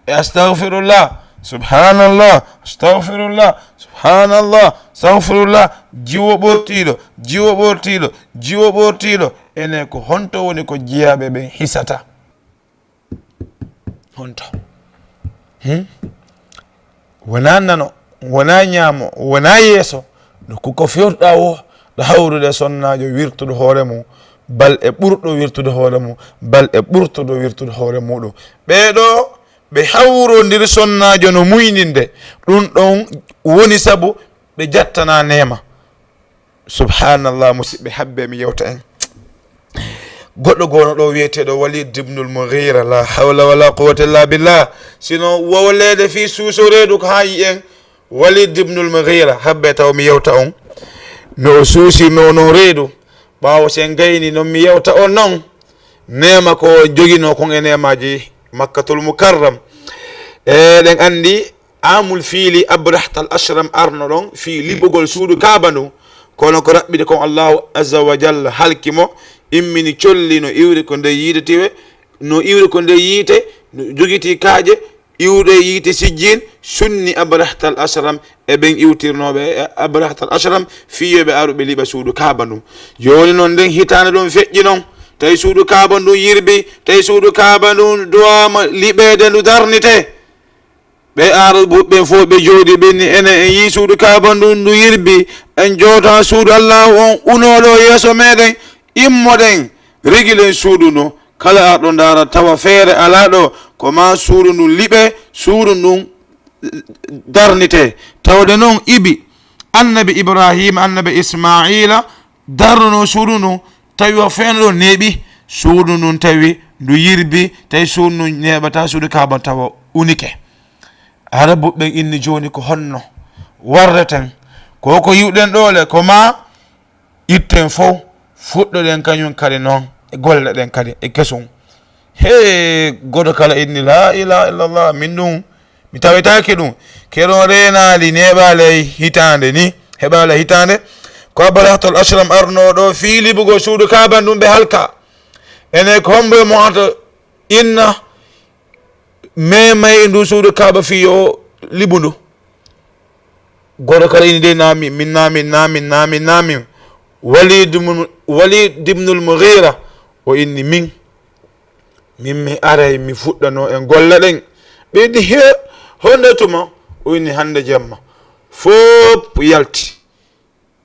e astagfirullah, subhanallah, astagfirullah, subhanallah, astagfirullah, jiwo ɓortiiɗo, jiwo ɓortiiɗo, jiwo ɓortiiɗo. Ene ko honto woni ko jiyaaɓe ɓen hisata? Honto? Hmm? Wonaa nano, wonaa ñaamo, wonaa yeeso. No ko, ko fewtuɗaa wo, ɗo hawrude sonnaajo wirtude hoore mum, bal e ɓurɗo wirtude hoore mum, bal e ɓurtuɗo wirtude hoore muɗum. Ɓee ɗoo, ɓe hawrondiri sonnaajo no muyninde. Ɗum ɗon woni sabu ɓe jattanaa neema. Subhanallah, musidɓe, habbe mi yewta en. Goɗɗo goono ɗo wiyeteeɗo Walid ibnul Mughira, la hawla wala quwwata illa billah. Sino wowleede fii suuso reedu ko haa yi'en. Walid ibnul Mughira, habbe taw mi yewta on. No o suusirnoo non reedu. Ɓaawo sen gayni non mi yewta on non. Neema ko joginoo kon e neemaaji Makkatul Mukarram. Eɗen anndi Amul fiili, Abrahtal Ashram arno ɗon fii liɓugol suudu Kaaba ndu, kono ko raɓɓiɗe kon Allahu Azza wa Jalla halki mo, immini colli no iwri ko nder yiite tiwe, no iwri ko nder yiite, no jogiti kaaƴe, iwde yiite Sijjin, sunni Abrahtal Ashram e ɓen iwtirnooɓe e Abrahtal Ashram fii yo ɓe aru ɓe liɓa suudu Kaaba ndu. Jooni non nden hitaande ɗon feƴƴi non, tawi suudu Kaaba ndu yirbi, tawi suudu Kaaba ndu duwaama liɓeede, ndu darnitee. Ɓe Aarabuɓe ɓen fof ɓe jooɗii, ɓe inni, enen en yii suudu Kaaba ndun ndu yirbi, en jootaa suudu Allaahu on unooɗo yeeso meɗen, immoɗen, rigilen suudu ndun. Kala arɗo ndaara tawa feere alaa ɗo, ko maa suudu ndun liɓee, suudu ndun darnitee. Tawde non ibi, Annabi Ibraahiima, Annabi Ismaa'iila, darnuno suudu ndun, tawi o feeno ɗo neeɓi, suudu ndun tawi ndu yirbi, tawi suudu ndun neeɓataa suudu Kaaba tawa unike. Aarabuɓe ɓen inni, jooni ko honno warreten? Ko ko yi'uɗen ɗoo le, ko maa itten fow, fuɗɗoɗen kañum kadi non e golle ɗen kadi e kesum. He, goɗɗo kala inni, "La ilaha illallah, min ɗum, mi tawetaake ɗum." Keɗon reenaali neeɓaali hitaande ni, heɓaali hitaande. Ko Abrahatul Ashram arnoo ɗo fii liɓugol suudu Kaaba ndun, ɓe halka. Ene ko hombo e mo hata inna memay e ndu suudu Kaaba fii yo liɓu ndu? Goɗɗo kala inni de, "Naa min, min, naa min, naa min, naa min, naa min." Walid ibn, Walid ibnul Mughira, o inni, "Min, min mi aray mi fuɗɗanoo en golle ɗen." Ɓe inni, "He, honde tuma?" O inni, "Hande jemma." Fof yalti.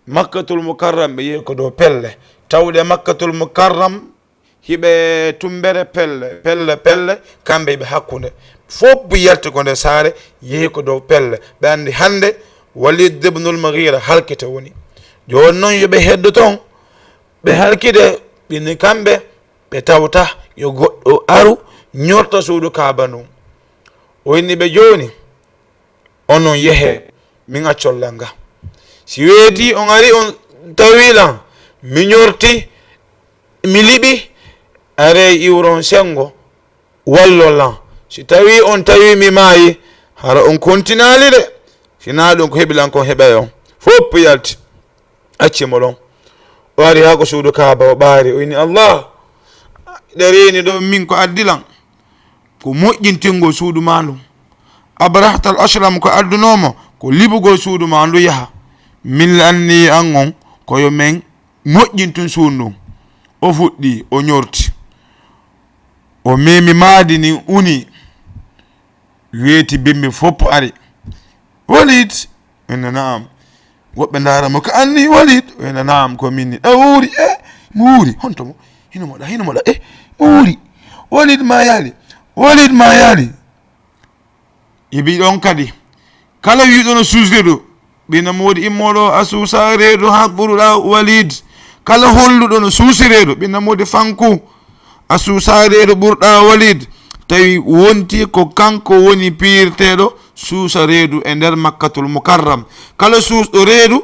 Makkatul Mukarram ɓe yehi ko dow pelle. Tawde Makkatul Mukarram hiɓe tumbere pelle, pelle, pelle, kamɓe hiɓe hakkunde. Fof yalti ko nde saare, yehi ko dow pelle. Ɓe anndi hannde Walid ibnul Mughira halkete woni. Jooni noon yo ɓe heddo toon, ɓe halkide, ɓe ni kamɓe, ɓe tawta yo goɗɗo aru, ñorta suudu Kaaba ndun. O inni ɓe, "Jooni, onon yehee, min accon lan ga. Si weetii on ari on tawii lan, mi ñorti, mi liɓi, aree iwron senngo, wallon lan. Si tawii on tawii mi maayi, hara on kontinaali de. Si naa ɗun ko heɓi lan kon heɓay on." Fow yalti. Acci mo ɗon. O ari haa ko suudu Kaaba, o ɓaari, o inni, "Allah, ɗe reeni ɗo min ko addi lan, ko moƴƴintingol suudu maa ndun. Abrahtal Ashram ko addunoo mo, ko liɓugol suudu maa ndu yaha. Min lanni an on, ko yo men moƴƴintun suudu ndun." O fuɗɗi, o ñorti. O memi maadi ndin uni. Weeti bimbi fow ari. "Walid?" O inna, "Naam." Woɓɓe ndaara mo ka anni, "Walid?" O inna, "Naam, ko min ni." "E, o wuuri?" "E, mo wuuri." "Honto mo? Hino moɗa, hino moɗa?" "E, mo wuuri." "Walid ma yaali. Walid ma yaali." Ibi ɗon kadi. Kala wi'uɗo no suusde ɗo, ɓe na moodi immoɗo a suusa reedu ha ɓurɗa Walid. Kala holluɗo no suusi reedu, ɓe na moodi fanku a suusa reedu ɓurɗa Walid. Tawi wonti ko kanko woni piirteeɗo suusa reedu e nder Makkatul Mukarram. Kala suusɗo reedu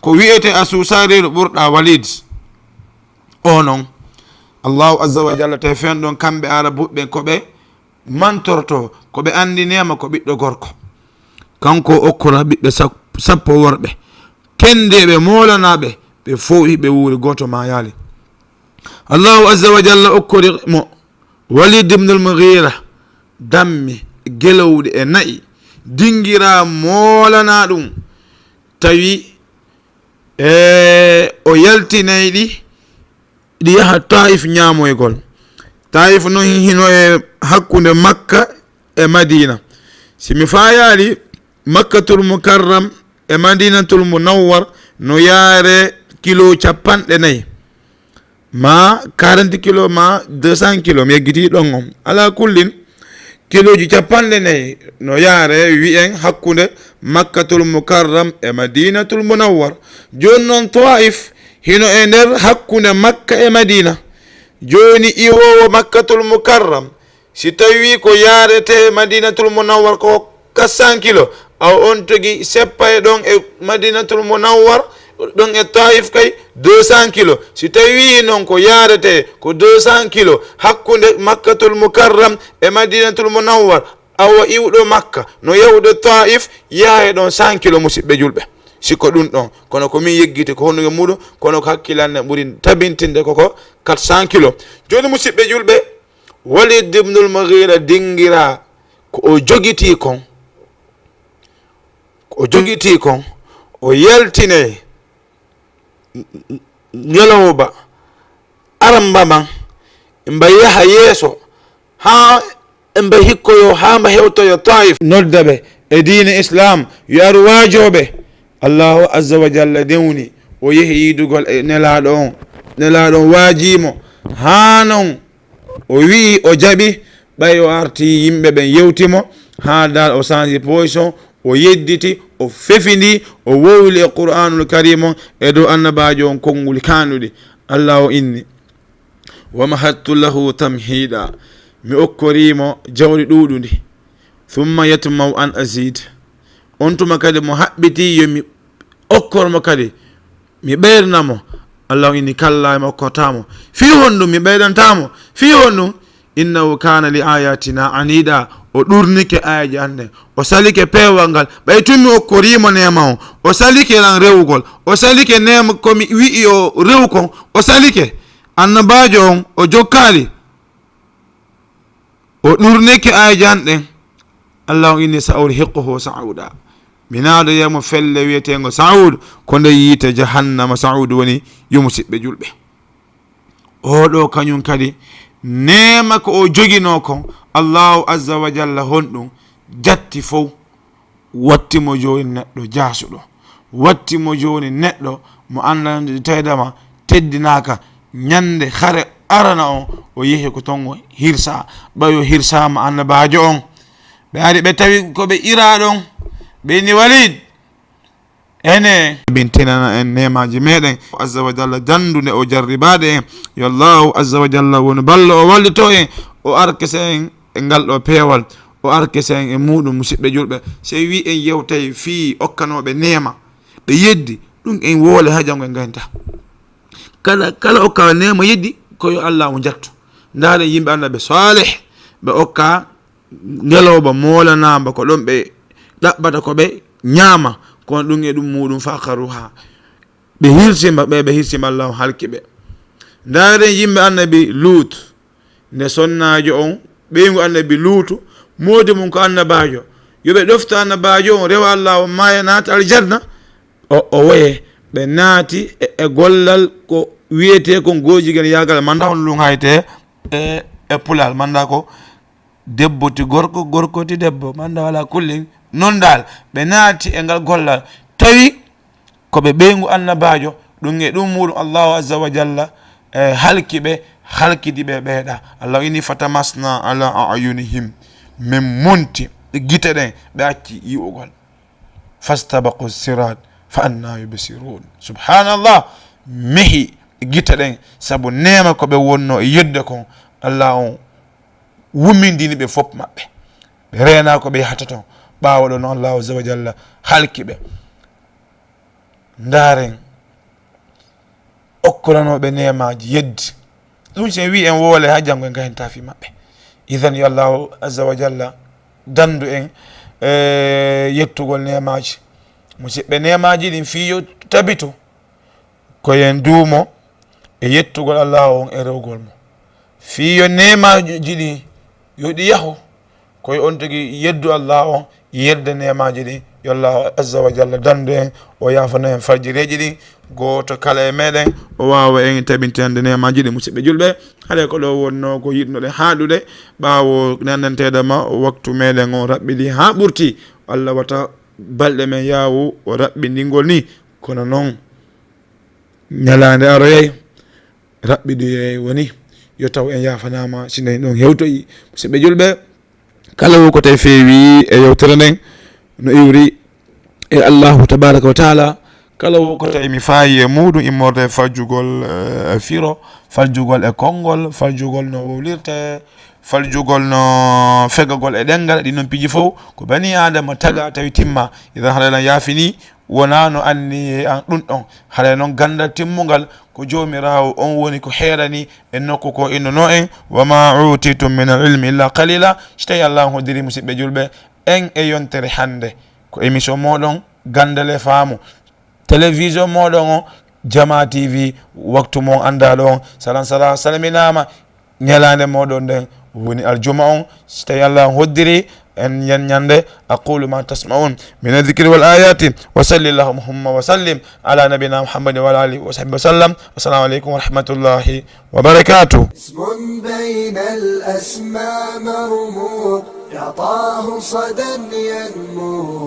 ko wi'ete a suusa reedu ɓurɗa Walid. O non, Allahu Azza wa Jalla tawi fen ɗon kamɓe Arabuɓe ko ɓe mantorto, ko ɓe anndi neema ko ɓiɗɗo gorko. Kanko o okkora ɓiɓɓe sap-, sappo worɓe, kenndeeɓe, moolanaaɓe, ɓe fow ɓe wuuri, gooto maayaali. Allahu Azza wa Jalla okkori mo Walid ibn al-Mughira dammi gelowɗe e na'i, dingira moolanaa ɗum, tawi, e, o yaltinay ɗi, ɗi yaha Taif ñaamoygol. Taif non hino e hakkunde Makka e Madina. Si mi faayaali, Makkatul Mukarram e Madinatul Munawwar no yaare kilo cappanɗe nayi, ma quarante kilo, ma deux cents kilo, mi yeggitii ɗon on. Ala kullin, kilooji cappanɗe nayi no yaare, wi'en, hakkunde Makkatul Mukarram e Madinatul Munawwar. Jooni non, Taif hino e nder hakkunde Makka e Madina. Jooni, iwoowo Makkatul Mukarram, si tawii ko yaarete Madinatul Munawwar ko quatre cents kilo, awa on tigi seppay ɗon e Madinatul Munawwar, ɗon e Taif kay deux cents kilo. Si tawii non ko yaarete ko deux cents kilo hakkunde Makkatul Mukarram e Madinatul Munawwar, awa iwɗo Makka no yahude Taif, yaha e ɗon cent kilo, musiɓɓe julɓe. Si ko ɗum ɗon, kono ko min yeggiti ko honduge muɗum, kono ko hakkilanne ɓuri tabintinde koko quatre cents kilo. Jooni, musiɓɓe julɓe, Walid ibnul Mughira dingira ko o jogitii kon, ko o jogitii kon, o yaltine ñalawma aramba man, mba yaha yeeso, haa mba hikkoyo, haa mba hewtoyo Taif. Nodda ɓe e diine Islam, yo aru waajoo ɓe. Allahu Azza wa Jalla dewni, o yehi yiidugol e Nelaaɗo on. Nelaaɗo on waajii mo, haa non o wi'i o jaɓi, ɓay o arti yimɓe ɓen yewti mo, haa dal o sanji position, o yedditi, o fefindi, o wowli e Qur'aanul Kariim on e dow Annabaajo on konnguli kaanɗuɗi. Allah o inni, "Wa mahattu lahu tamhiida." Mi okkorii mo jawdi ɗuuɗundi. "Thumma yatma'u an aziid." On tuma kadi mo haɓɓitii yo mi okkor mo kadi, mi ɓeydana mo. Allah inni, "Kallaa, mi okkortaa mo." Fii honɗum mi ɓeydantaa mo? Fii honɗum? "Innahu kaana li ayatina aniida." O ɗurnike aayeeje an ɗen. O salike peewal ngal. Ɓay tun mi okkorii mo neema on, o salike lan rewugol. O salike neema ko mi wi'i o rewu kon. O salike. Annabaajo on, o jokkaali. O ɗurnike aayeeje an ɗen. Allah on inni, "Sa urhiquhu sa'uuda." Mi naadoyay mo felle wi'eteengo Sa'uud, ko nder yiite jahannama Sa'uud woni, yo musiɓɓe julɓe. Oo ɗoo kañum kadi, neema ko o joginoo kon, Allahu Azza wa Jalla honɗum jatti fow. Watti mo jooni neɗɗo jaasuɗo. Watti mo jooni neɗɗo mo anndaa taydama teddinaaka. Ñande hare arana on, o yehi ko ton o hirsaa. Ɓay o hirsaama annabaajo on. Ɓe ari ɓe tawi ko ɓe iraa ɗon. Ɓe inni, "Walid, ene." Min tinana en neemaaji meɗen. Azza wa Jalla, janndu nde o jarribaade en. Yo Allahu Azza wa Jalla wonu ballo o wallito en. O arkese en e ngal ɗo peewal, o arkese en e muuɗum, musiɓɓe julɓe. Sey wi en yewtay fii okkanooɓe neema, ɓe yeddi, ɗum en woole haa janngo en ngaynta. Kala, kala okka neema yeddi, ko yo Allah o njattu. Ndaaren yimɓe Annabi Saalih, ɓe okka ngelooba moolanaamba ko ɗon ɓe ɗaɓɓata ko ɓe ñaama, kono ɗum e ɗum muuɗum faqaruha. Ɓe hirsima, ɓe, ɓe hirsima, Allah o halki ɓe. Ndaaren yimɓe Annabi Luut, nde sonnaajo on, ɓeyngu Annabi Luutu, moodi mum ko annabaajo. Yo ɓe ɗofta annabaajo on, rewa Allah o maaya naata aljanna, o, o woye. Ɓe naati e, e gollal ko wiyetee kon goojigen yaagal, manda on lunghayte e, e pulaar, manda ko debbo ti gorko, gorko ti debbo, manda wala kullin. Non dal, ɓe naati e ngal gollal. Tawi ko ɓe ɓeyngu annabaajo, ɗum e ɗum muuɗum Allahu azza wa jalla, e, halki ɓe, halkidi ɓe ɓeeɗa. Allah ini, "Fatamasna ala a'yunihim." Min monti gite ɗen, ɓe acci yi'ugol. "Fastabaqu sirat, fa anna yubsirun." Subhanallah, mehi gite ɗen, sabu neema ko ɓe wonno e yedde kon, Allah on wummindini ɓe fop maɓɓe. Ɓe reena ko ɓe yahata ton. Ɓaawo ɗon, Allahu azza wa jalla halki ɓe. Ndaaren, okkoranooɓe neemaaji yeddi. Ɗum si en wii en woole haa janngo en ngaynta fii maɓɓe. Idan yo Allahu azza wa jalla dandu en, e, yettugol neemaaji. Musiɓɓe, neemaaji ɗin fii yo tabitu. Ko en duumo e yettugol Allah on e rewgol mo. Fii yo neemaaji ɗin yo ɗi yahu, ko yo on tigi yeddu Allah on, yedda neemaaji ɗin. Yo Allah azza wa jalla dandu en, o yaafana en farjireeji ɗin. Gooto kala e meɗen, o waawa en tabintinde neemaaji ɗin. Musiɓɓe julɓe, haɗe ko ɗo wonno ko yiɗnoɗen haaɗude, ɓaawo nandanteeɗo ma waktu meɗen on raɓɓiɗi haa ɓurti. Allah wata balɗe men yaawu o raɓɓindingol ni. Kono non, ñalaande aroyay, raɓɓidoyay woni, yo taw en yaafanaama si nden ɗon hewtoyi. Musiɓɓe julɓe, kala wo ko tawi feewi e yewtere nden, no iwri e Allahu tabaraka wa taala, kala wo ko tawi mi faayi e muuɗum immorde e fajjugol, eh, e firo, fajjugol e konngol, fajjugol no wowlirte, faljugol no fegagol e ɗenngal, ɗin non piiji fof ko bani Aadama taga tawi timma. Idan haray lan yaafini, wonaa no anniye an ɗum ɗon. Haray noon ganndal timmungal ko Joomiraawo on woni ko heerani e nokku ko innunoo en, "Wa ma utitum min al ilmi illa qalila." Si tawi Allah on hoddiri musiɓɓe julɓe, en e yontere hannde ko émission mooɗon Ganndal e Faamu. Télévision mooɗon on, Jama T V, waktu mon anndaa ɗo on. Salam, salam, salminaama. Ñalaande mooɗon nden woni aljuma on. Si tawi Allah on hoddiri en ñan ñande, aqulu ma tasma'un min adh-dhikri wal ayati, wa salli allahumma wa sallim ala nabina Muhammadin wa ala alihi wa sahbihi wa sallam. Assalamu alaikum wa rahmatullahi wa barakatuh. اسم بين الأسماء مرموق، يعطاه صدى ينمو.